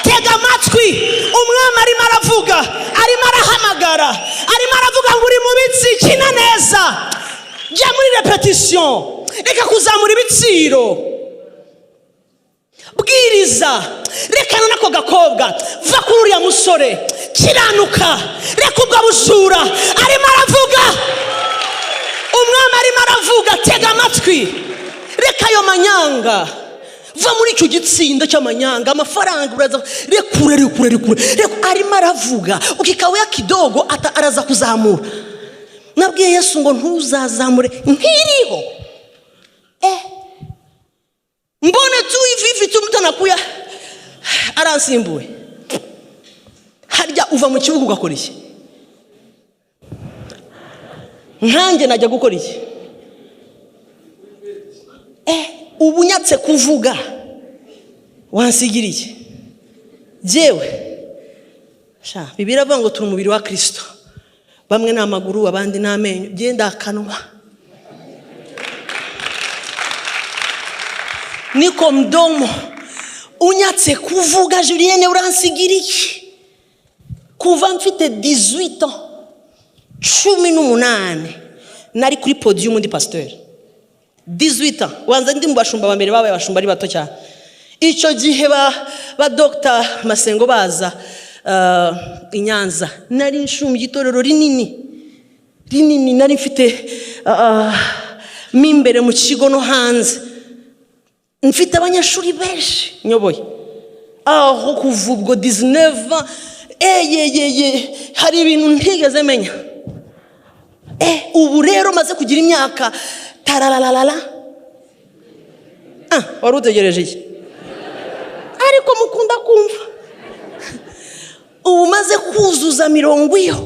Tega amatwi, umwami arimo aravuga, arimo arahamagara, arimo aravuga ngo uri mu bitsi kina neza. Jya muri repetition, reka kuzamura ibiciro. Bwiriza, rekana nako gakobwa, va kuri uriya musore, kiranuka, reka ubwo bujura. Arimo aravuga, umwami arimo aravuga, tega amatwi, reka ayo manyanga. Va muri icyo gitsinda cy'amanyanga, amafaranga uraza, rekure rekure rekure. Arimo aravuga, ukikawea kidogo araza kuzamura. Nabwiye Yesu ngo ntuzazamure nkiriho. Mbone tu hivi hivi tu mtu anakuya aransimbuye. Harya uva mu kibuga ugakora iki? Nkanjye najya gukora iki? Ubunyatse kuvuga wansigiriye jewe. Sha Bibiliya iravuga ngo turi umubiri wa Kristo, bamwe ni amaguru abandi ni amenyo. Genda akanwa niko mdomo. Unyatse kuvuga Julienne uransigiriye. Kuva mfite 18 ans 18 nari kuri podium ndi pasiteri. 18, wanza ndi mu bashumba ba mbere babaye abashumba ari bato cyane. Icyo gihe ba Dr Masengo baza i Nyanza, nari nshumbye itorero rinini rinini, nari mfite mo imbere mu kigo no hanze, mfite abanyeshuri benshi nyoboye. Aho kuva ubwo 19, eyeyeye, hari ibintu ntigeze menya. Ubu rero maze kugira imyaka tarararara. Wari utegereje iki? Ariko mukunda kumva ubu maze kuzuza 50, iyo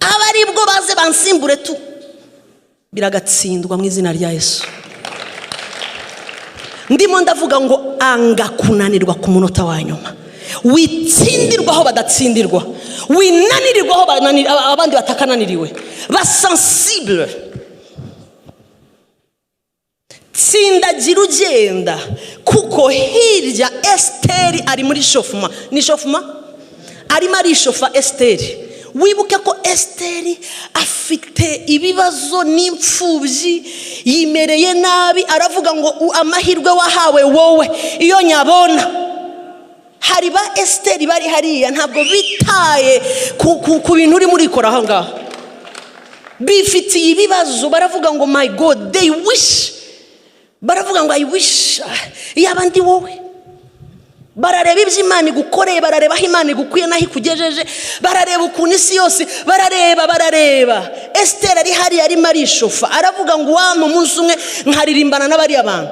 aba aribwo baze bansimbure tu, biragatsindwa mu izina rya Yesu. Ndimo ndavuga ngo anga kunanirwa ku munota wa nyuma, witsindirwa aho badatsindirwa, winanirirwa aho abandi batakananiriwe. Ba sensible, tsindagira ugenda, kuko hirya Esiteri ari muri chauffement. Ni chauffement, arimo arishofa Esiteri. Wibuke ko Esiteri afite ibibazo n'imfubyi, yimereye nabi. Aravuga ngo amahirwe wahawe wowe iyo nyabona. Hari ba Esiteri bari hariya, ntabwo bitaye ku bintu urimo urikora aho ngaho, bifitiye ibibazo. Baravuga ngo "My God", they wish, baravuga ngo "I wish yaba ndi wowe". Barareba ibyo Imana igukoreye, barareba aho Imana igukuye n'aho ikugejeje, barareba ukuntu isi yose barareba, barareba. Esiteri ari hariya arimo arishofa, aravuga ngo wampa umunsi umwe nkaririmbana n'abariya bantu.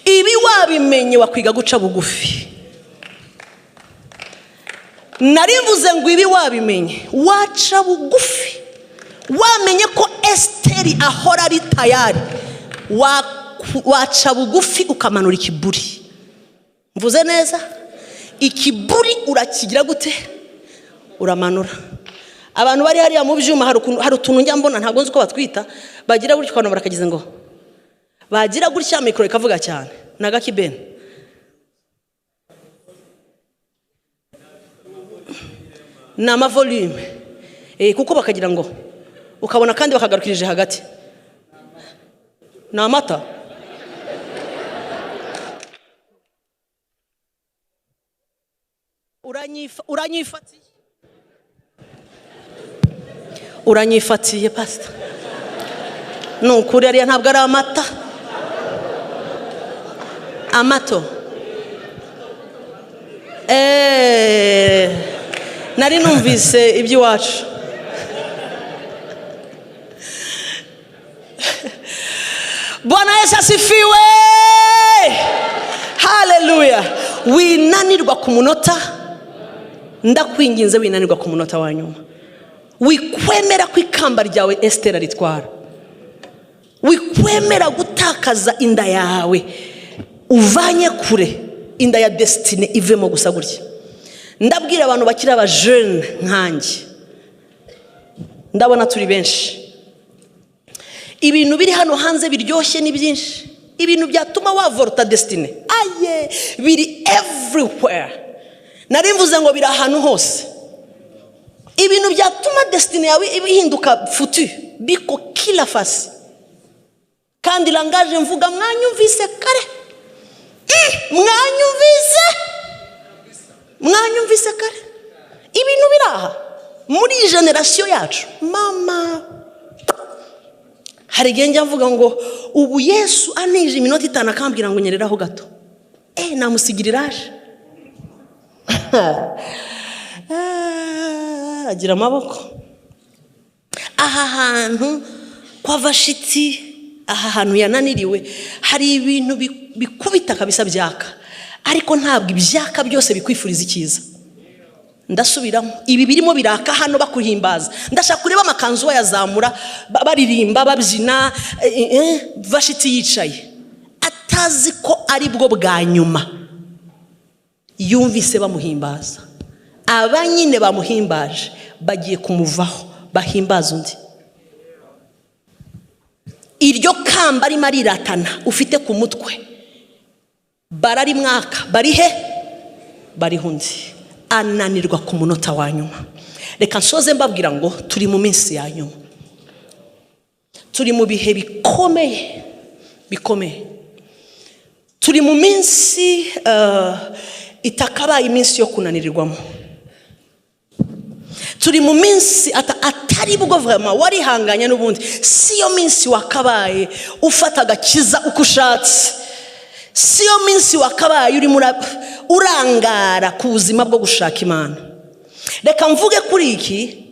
Ibi wabimenye, wakwiga guca bugufi. Narivuze ngo ibi wabimenye, waca bugufi. Wamenye ko Esiteri ahora ari tayari, waca bugufi ukamanura ikiburi. Mvuze neza? Ikiburi urakigira gute? Uramanura. Abantu bari hariya mu byuma, hari utuntu njya mbona, ntabwo nzi uko batwita, bagira gutya ukuntu barakagize ngo bagira gutya mikoro ikavuga cyane. Ni agakibeni, ni amavolume, kuko bakagira ngo ukabona kandi bakagarukirije hagati. Ni amata. Uranyifatiye, uranyifatiye pasita. Ni ukuri, ariya ntabwo ari amata. Amato. Nari numvise iby'iwacu. Bwana Yesu asifiwe, haleluya. Winanirwa ku munota, ndakwinginze, winanirwa ku munota wa nyuma. Wikwemera ko ikamba ryawe Esiteri aritwara. Wikwemera gutakaza inda yawe uvanye kure, inda ya destinée ivemo gusa gutya. Ndabwira abantu bakiri abajene nkanjye, ndabona turi benshi. Ibintu biri hano hanze biryoshye ni byinshi, ibintu byatuma wavorota destinée aye biri everywhere. Nari mvuze ngo biri ahantu hose. Ibintu byatuma destinée yawe ihinduka futu biko kila fasi. Kandi langage mvuga mwanyumvise kare, mwanyumvise, mwanyumvise kare. Ibintu biri aha muri iyi génération yacu, mama. Hari igihe njya mvuga ngo ubu Yesu anije iminota 5 akambwira ngo nyereraho gato, namusigira iraje. Agira amaboko. Aha hantu kwa Vashiti, aha hantu yananiriwe, hari ibintu bikubita kabisa byaka, ariko ntabwo ibyaka byose bikwifuriza icyiza. Ndasubiramo, ibi birimo biraka hano bakuhimbaza, ndashaka kureba amakanzu bayazamura, baririmba, babyina. Vashiti yicaye atazi ko ari bwo bwa nyuma yumvise bamuhimbaza. Aba nyine bamuhimbaje bagiye kumuvaho bahimbaza undi. Iryo kamba arimo ariratana ufite ku mutwe, bararimwaka, barihe? Bariho undi. Ananirwa ku munota wa nyuma. Reka nsoze mbabwira ngo turi mu minsi ya nyuma, turi mu bihe bikomeye bikomeye, turi mu minsi itakabaye iminsi yo kunanirirwamo, turi mu minsi atari bwo vraiment warihanganye n'ubundi, si yo minsi wakabaye ufata agakiza uko ushatse, si yo minsi wakabaye urimo urangara ku buzima bwo gushaka Imana. Reka mvuge kuri iki,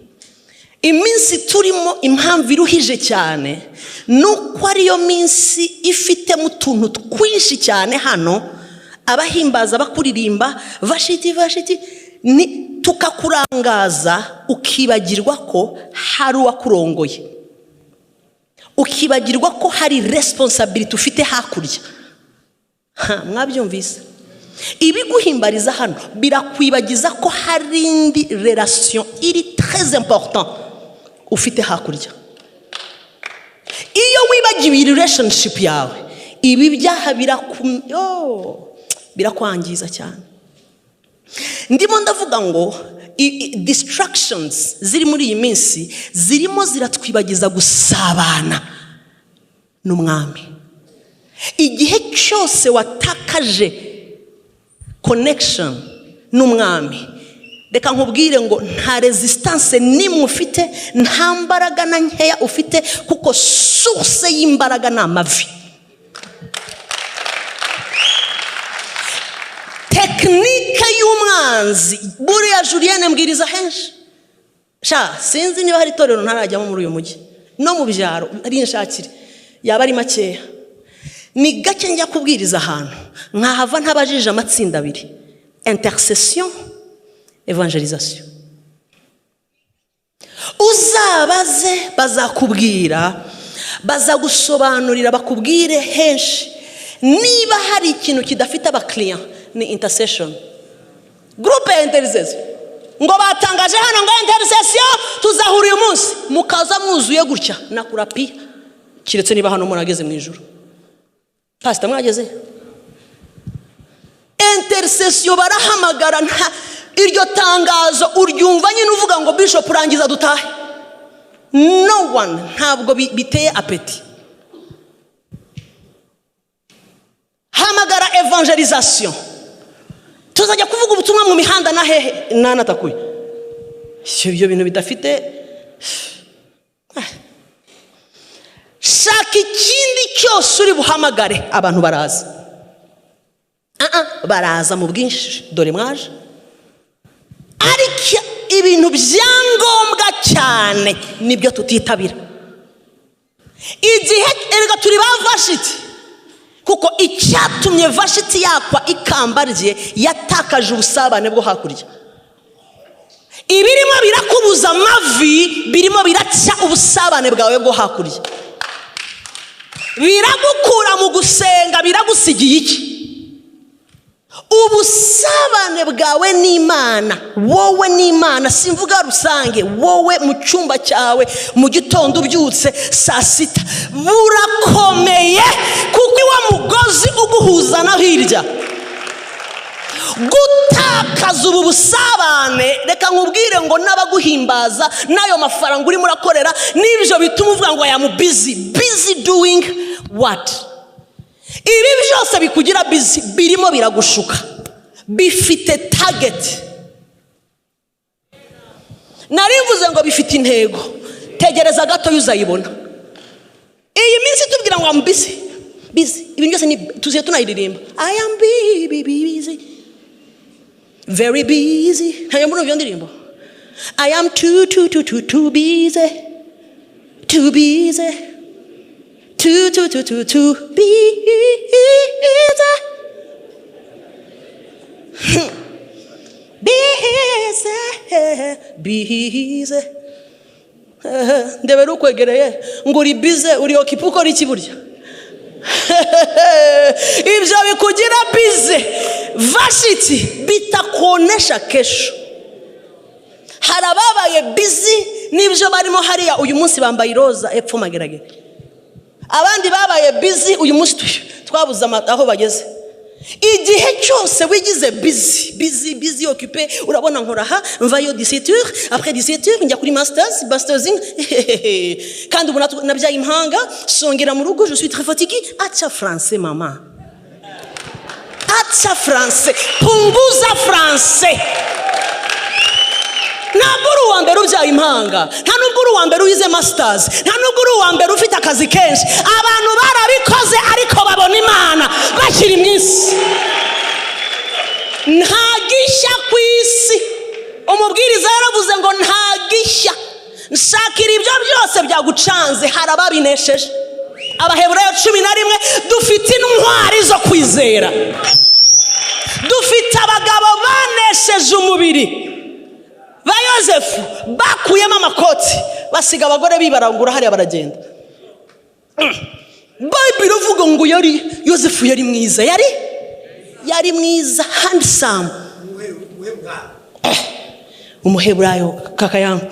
iminsi turimo impamvu iruhije cyane nuko ariyo minsi ifitemo utuntu twinshi cyane. Hano abahimbaza bakuririmba vashiti vashiti, ni tukakurangaza ukibagirwa ko hari uwakurongoye, ukibagirwa ko hari responsibility ufite hakurya. Mwabyumvise? Ibiguhimbariza hano birakwibagiza ko hari indi relation iri très important ufite hakurya. Iyo wibagiwe iyi relationship yawe, ibi byaha birakwangiza cyane. Ndimo ndavuga ngo distractions ziri muri iyi minsi zirimo ziratwibagiza gusabana n'umwami. Igihe cyose watakaje connection n'umwami, reka nkubwire ngo nta resistance n'imwe ufite, nta mbaraga na nkeya ufite, kuko source y'imbaraga ni amavi. Tekinike y'umwanzi buriya Julienne mbwiriza henshi, sha sinzi niba hari itorero ntarajyamo muri uyu mujyi no mu byaro, ari inshakire yaba ari makeya. Ni gake njya kubwiriza ahantu nkahava ntabajije amatsinda abiri, intercession, evangelisation. Uzabaze bazakubwira, bazagusobanurira, bakubwire henshi. Niba hari ikintu kidafite abakiriya ni intercession, groupe ya intercession. Ngo batangaje hano ngo intercession tuzahura uyu munsi, mukaza mwuzuye gutya nakurapiya, keretse niba hano murageze mu ijuru. Pastor mwageze intercession barahamagara, nta iryo tangazo uryumva nyine uvuga ngo bishop urangiza dutahe. No one, ntabwo biteye apeti. Hamagara evangelisation, tuzajya kuvuga ubutumwa mu mihanda na hehe nanatakuye ibyo bintu bidafite. Shaka ikindi cyose uri buhamagare, abantu baraza, baraza mu bwinshi, dore mwaje. Ariko ibintu byangombwa cyane nibyo tutitabira. Igihe erega turi ba Vashiti, kuko icyatumye Vashiti yakwa ikamba rye, yatakaje ubusabane bwo hakurya. Ibirimo birakubuza amavi, birimo biraca ubusabane bwawe bwo hakurya, biragukura mu gusenga, biragusigiye iki? Ubusabane bwawe n'Imana, wowe n'Imana, simvuga rusange, wowe mu cyumba cyawe mu gitondo ubyutse saa sita, burakomeye, kuko iwa mugozi uguhuza na hirya. Gutakaza ubu busabane, reka nkubwire ngo n'abaguhimbaza n'ayo mafaranga urimo urakorera n'ibyo bituma uvuga ngo I am busy, busy doing what? Ibi byose bikugira busy birimo biragushuka, bifite target. Nari mvuze ngo bifite intego, tegereza gato uzayibona. Iyi minsi tubwira ngo am busy, busy, ibintu byose ni tuziye tunayiririmba, I am busy, very busy. Ntayo muri iyo ndirimbo, I am too too too too too busy, too busy, too too too too too busy. Busy, busy. Ndebera ukwegereye ngo uri busy, uri occupé, ukora iki burya? Ibyo bikugira busy Vashiti bitakonesha kesho. Hari ababaye busy n'ibyo barimo hariya, uyu munsi bambaye iroza epfo mageragere. Abandi babaye busy uyu munsi twabuze aho bageze. Igihe cyose wigize busy, busy, busy, occupé, urabona nkora aha, mvayo 17h, après 17h njya kuri masters, kandi ubu nabyaye impanga, songera mu rugo, je suis très fatigué. Acha français, mama, acha français, punguza français. Ntabwo uri uwa mbere ubyaye impanga, nta nubwo uri uwa mbere wize masters, nta nubwo uri uwa mbere ufite akazi kenshi. Abantu barabikoze, ariko babona Imana bakiri mu isi. Nta gishya ku isi. Umubwiriza yaravuze ngo nta gishya. Nshakira ibyo byose byagucanze, hari ababinesheje. Abaheburayo 11: dufite intwari zo kwizera, dufite abagabo banesheje umubiri, ba Yosefu bakuyemo amakoti, basiga abagore bibarangura hariya, baragenda. Bayibiri ivuga ngo yari Yosefu, yari mwiza, yari mwiza, handsome. Umuheburayo kaka yangu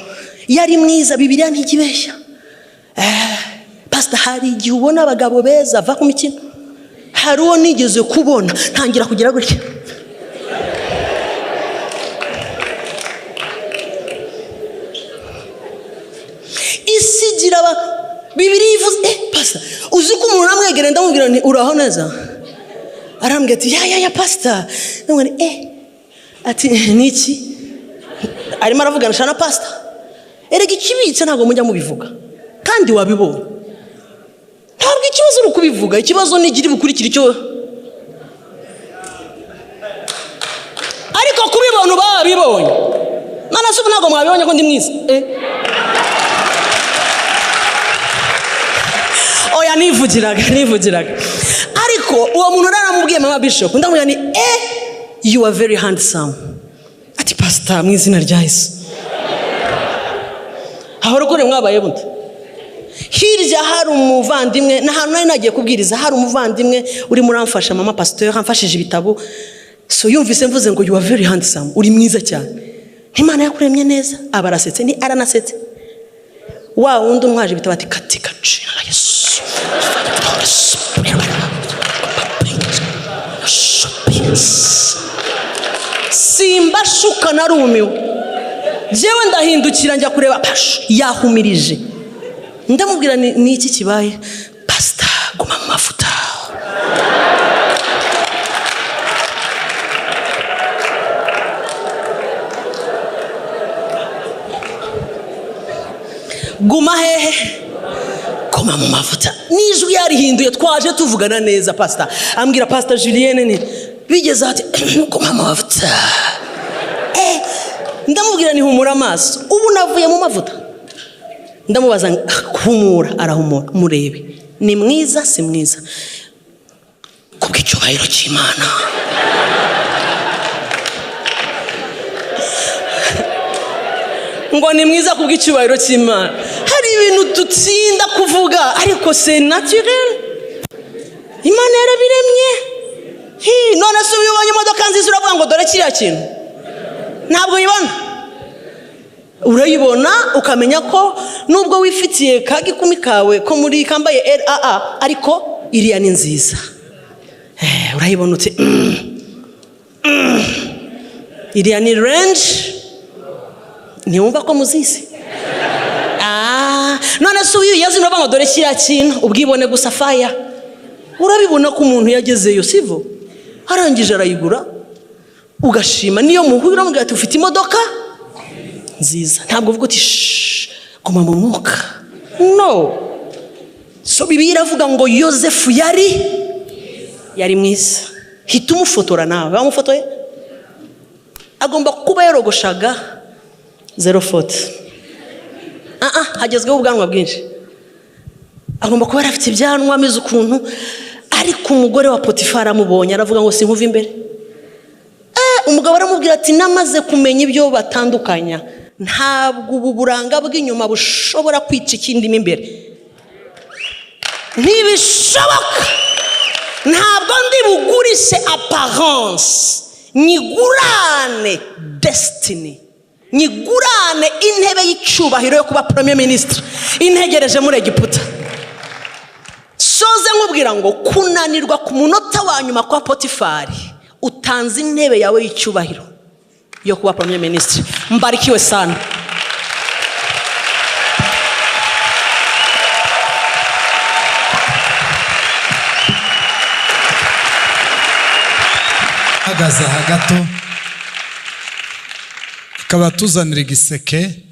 yari mwiza. Bibiliya ntikibeshya. Pasita, hari igihe ubona abagabo beza, va ku mikino. Hari uwo nigeze kubona, ntangira kugira gutya. Isi igira aba Bibiliya ivuze. Pasita, uzi ko umuntu namwegereye, ndamubwira nti: "Uraho neza?" Arambwira ati: "Ya, ya, ya, pasita." Ndamubwira nti: Ati: "Ni iki?" Arimo aravugana na pasita. Erega ikibitse ntabwo mujya mubivuga kandi wabibonye. Ntabwo ikibazo uri ukubivuga, ikibazo ni igiri bukurikira icyo. Ariko kubibona uba wabibonye. None se ubu ntabwo mwabibonye ko ndi mwiza? Oya, nivugiraga, nivugiraga. Ariko uwo muntu naramubwiye, mama bishop, ndamubwira ni: "You are very handsome." Ati: "Pasita, mu izina rya Yesu." Aho rukore mwabaye bute? Hirya hari umuvandimwe, ni ahantu nari nagiye kubwiriza, hari umuvandimwe urimo uramfasha, mama pasitori, amfashije ibitabo. So yumvise mvuze ngo: "You are very handsome, uri mwiza cyane, Imana yakuremye neza." Aba arasetse, ni aranasetse. Wa wundi untwaje ibitabo ati: "Katika jina la Yesu." Simbashuka, narumiwe jewe. Ndahindukira njya kureba, pashu yahumirije. Ndamubwira: "Ni iki kibaye?" "Pasita, guma mu mavuta." Guma hehe? Guma mu mavuta. N'ijwi yarihinduye, twaje tuvugana neza, pasita ambwira: "Pasita Julienne," ni bigeze ati: "Guma mu mavuta." Ndamubwira ni: "Humura amaso, ubu navuye mu mavuta." Ndamubaza: "Humura." Arahumura. Murebe, ni mwiza, si mwiza? Kubw'icyubahiro cy'Imana. Ngo ni mwiza kubw'icyubahiro cy'Imana. Hari ibintu dutsinda kuvuga, ariko c'est naturel, Imana yarabiremye. None se iyo ubonye imodoka nziza, uravuga ngo dore kiriya kintu? Ntabwo uyibona. Urayibona ukamenya ko nubwo wifitiye ka gikumi kawe ko muri kambaye raa, ariko iriya ni nziza. Urayibona uti: Iriya ni Range." Ntiwumva ko muzizi? None se uyu yazi, uravuga ngo dore kiriya kintu? Ubwibone gusa, faya, urabibona ko umuntu yagezeyo, sivyo? Arangije arayigura, ugashima. Niyo muhuye uramubwira ati: "Ufite imodoka nziza." Ntabwo uvuga uti: "Shh, guma mu mwuka." No. So Bibiliya iravuga ngo Yosefu yari mwiza. Hita umufotora nawe. Bamufotoye, agomba kuba yorogoshaga zero forty. Hagezweho ubwanwa bwinshi. Agomba kuba yari afite ibyanwa, ameze ukuntu. Ariko umugore wa Potifari amubonye, aravuga ngo: "Sinkuva imbere." Umugabo aramubwira ati: "Namaze kumenya ibyo batandukanya. Ntabwo ubu buranga bw'inyuma bushobora kwica ikindi mo imbere, ntibishoboka. Ntabwo ndi bugurishe apparence, nyigurane destiny, nyigurane intebe y'icyubahiro yo kuba premier ministre integereje muri Egiputa." So Nsoze nkubwira ngo kunanirwa ku munota wa nyuma kwa Potifari, utanze intebe yawe y'icyubahiro yo kuba premier ministre. Mbarikiwe sana. Hagaze aha gato, ikaba tuzanira igiseke,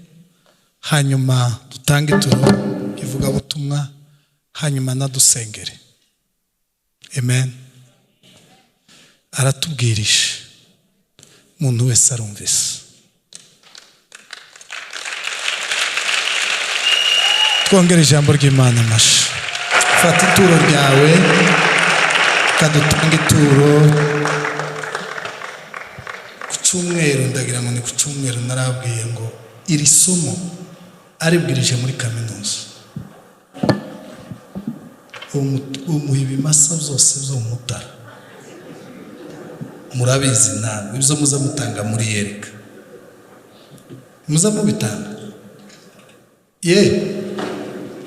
hanyuma dutange ituro ivugabutumwa, hanyuma nadusengere. Amen. Aratubwirije, umuntu wese arumvise. Twongere ijambo ry'Imana amashi. Fata ituro ryawe, kadutange ituro. Ku cyumweru, ndagira ngo ni ku cyumweru, narabwiye ngo iri somo aribwirije muri kaminuza, umuha ibimasa byose byo mu Mutara. Murabizi ntabwo ibyo muza mutanga muri yereka, muza mubitanga ye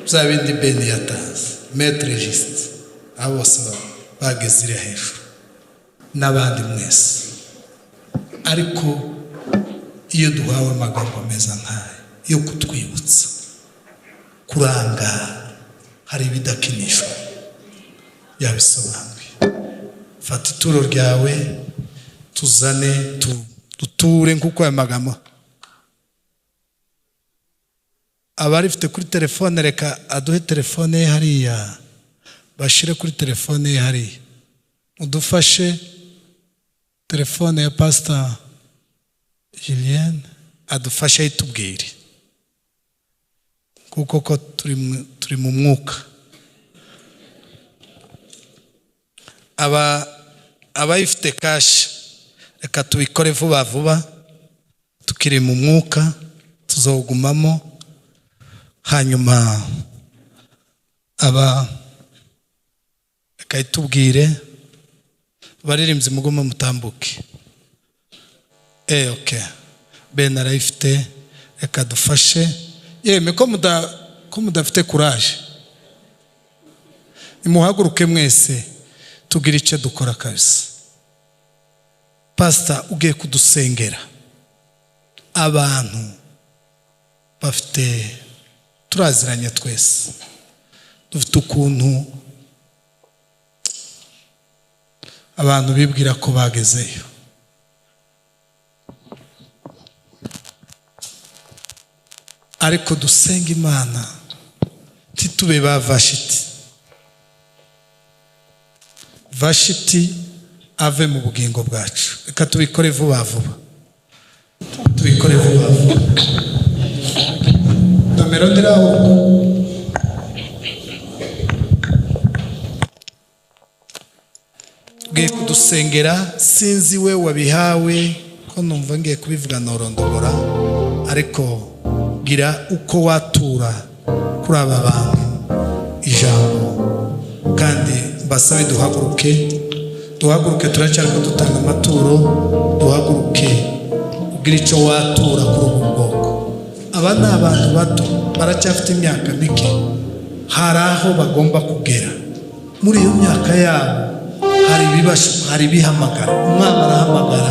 bya bindi Beni yatanze, Maître Juste, abo bose bageze iriya hejuru n'abandi mwese. Ariko iyo duhawe amagambo meza nk'aya yo kutwibutsa kurangara, hari ibidakinishwa, yabisobanuye. Fata ituro ryawe, tuzane duture nk'uko aya magambo. Abarifite kuri telefone, reka aduhe telefone ye hariya, bashyire kuri telefone ye hariya, udufashe telefone ya Pastor Julienne, adufashe ayitubwire, kuko ko turi mu mwuka. Abayifite cash, reka tubikore vuba vuba, tukiri mu mwuka, tuzogumamo. Hanyuma aba reka itubwire, baririmbyi mugume mutambuke. Okay, Ben arayifite, reka dufashe. Yemwe ko mudafite courage, nimuhaguruke mwese tugire icyo dukora kabisa. Pastor ugiye kudusengera, abantu bafite, turaziranye twese, dufite ukuntu abantu bibwira ko bagezeyo. Ariko dusenga Imana ntitube ba Vashiti. Vashiti ave mu bugingo bwacu. Reka tubikore vuba vuba, tubikore vuba vuba. Nomero ndiraho. Ngiye kudusengera, sinzi we wabihawe, ko numva ngiye kubivuga norondogora, ariko gira uko watura kuri aba bantu ijambo, kandi mbasabe duhaguruke, duhaguruke, turacyari ko dutanga amaturo, duhaguruke ubwira icyo watura kuri ubu bwoko. Aba ni abantu bato, baracyafite imyaka mike, hari aho bagomba kugera. Muri iyo myaka yabo hari ibibasho, hari ibihamagara, umwana arahamagara,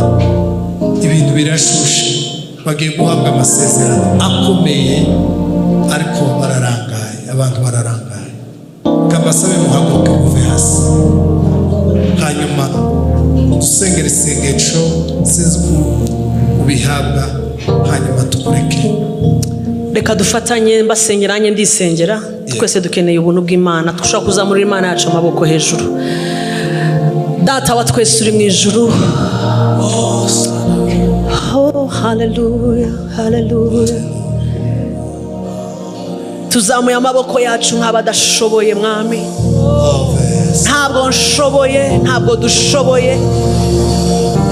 ibintu birashushe, bagiye guhabwa amasezerano akomeye, ariko bararangaye, abantu bararangaye. Kabasabe muhaguruke muve hasi, hanyuma dusengere isengesho, sinzi uko ubihabwa, hanyuma tukureke. Reka dufatanye, mbasengera nanjye ndisengera. Twese dukeneye ubuntu bw'Imana, dushobora kuzamurira Imana yacu amaboko hejuru. Data wa twese uri mu ijuru, oh haleluya, haleluya. Tuzamuye amaboko yacu nk'abadashoboye Mwami. Ntabwo nshoboye, ntabwo dushoboye,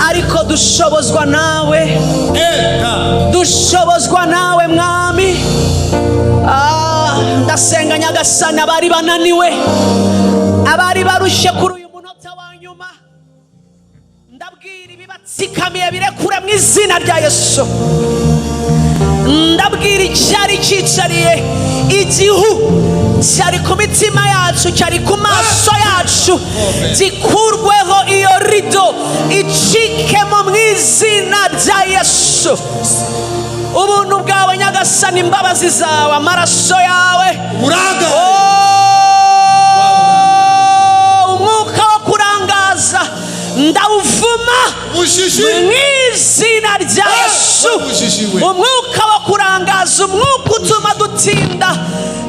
ariko dushobozwa nawe, dushobozwa nawe Mwami. Ndasenga Nyagasani, abari bananiwe, abari barushye kuri uyu munota wa nyuma, ndabwira ibibatsikamiye birekure mu izina rya Yesu. Ndabwira icyari cyicariye igihu Cyari ku mitima yacu, cyari ku maso yacu, gikurweho. Iyo rido icikemo mu izina rya Yesu. Ubuntu bwawe, Nyagasani, imbabazi zawe, amaraso yawe. Uranga. Oh, umwuka wo kurangaza ndawuvuma Ubujiji. mu izina rya Yesu. Ubujiji we. Umwuka wo kurangaza, umwuka utuma dutinda,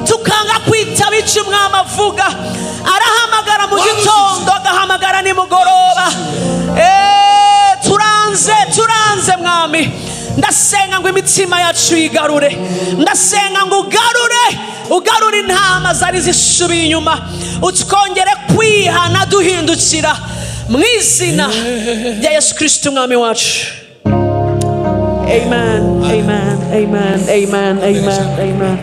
tukanga kwitaba icyo umwami avuga. Arahamagara mu gitondo, agahamagara nimugoroba. Turanze, turanze, Mwami. Ndasenga ngo imitima yacu yigarure. Ndasenga ngo ugarure, ugarure intama zari zisubiye inyuma, utwongere kwihana duhindukira mu izina rya Yesu Kirisiti Umwami wacu. Amen, amen, amen, amen, amen, amen.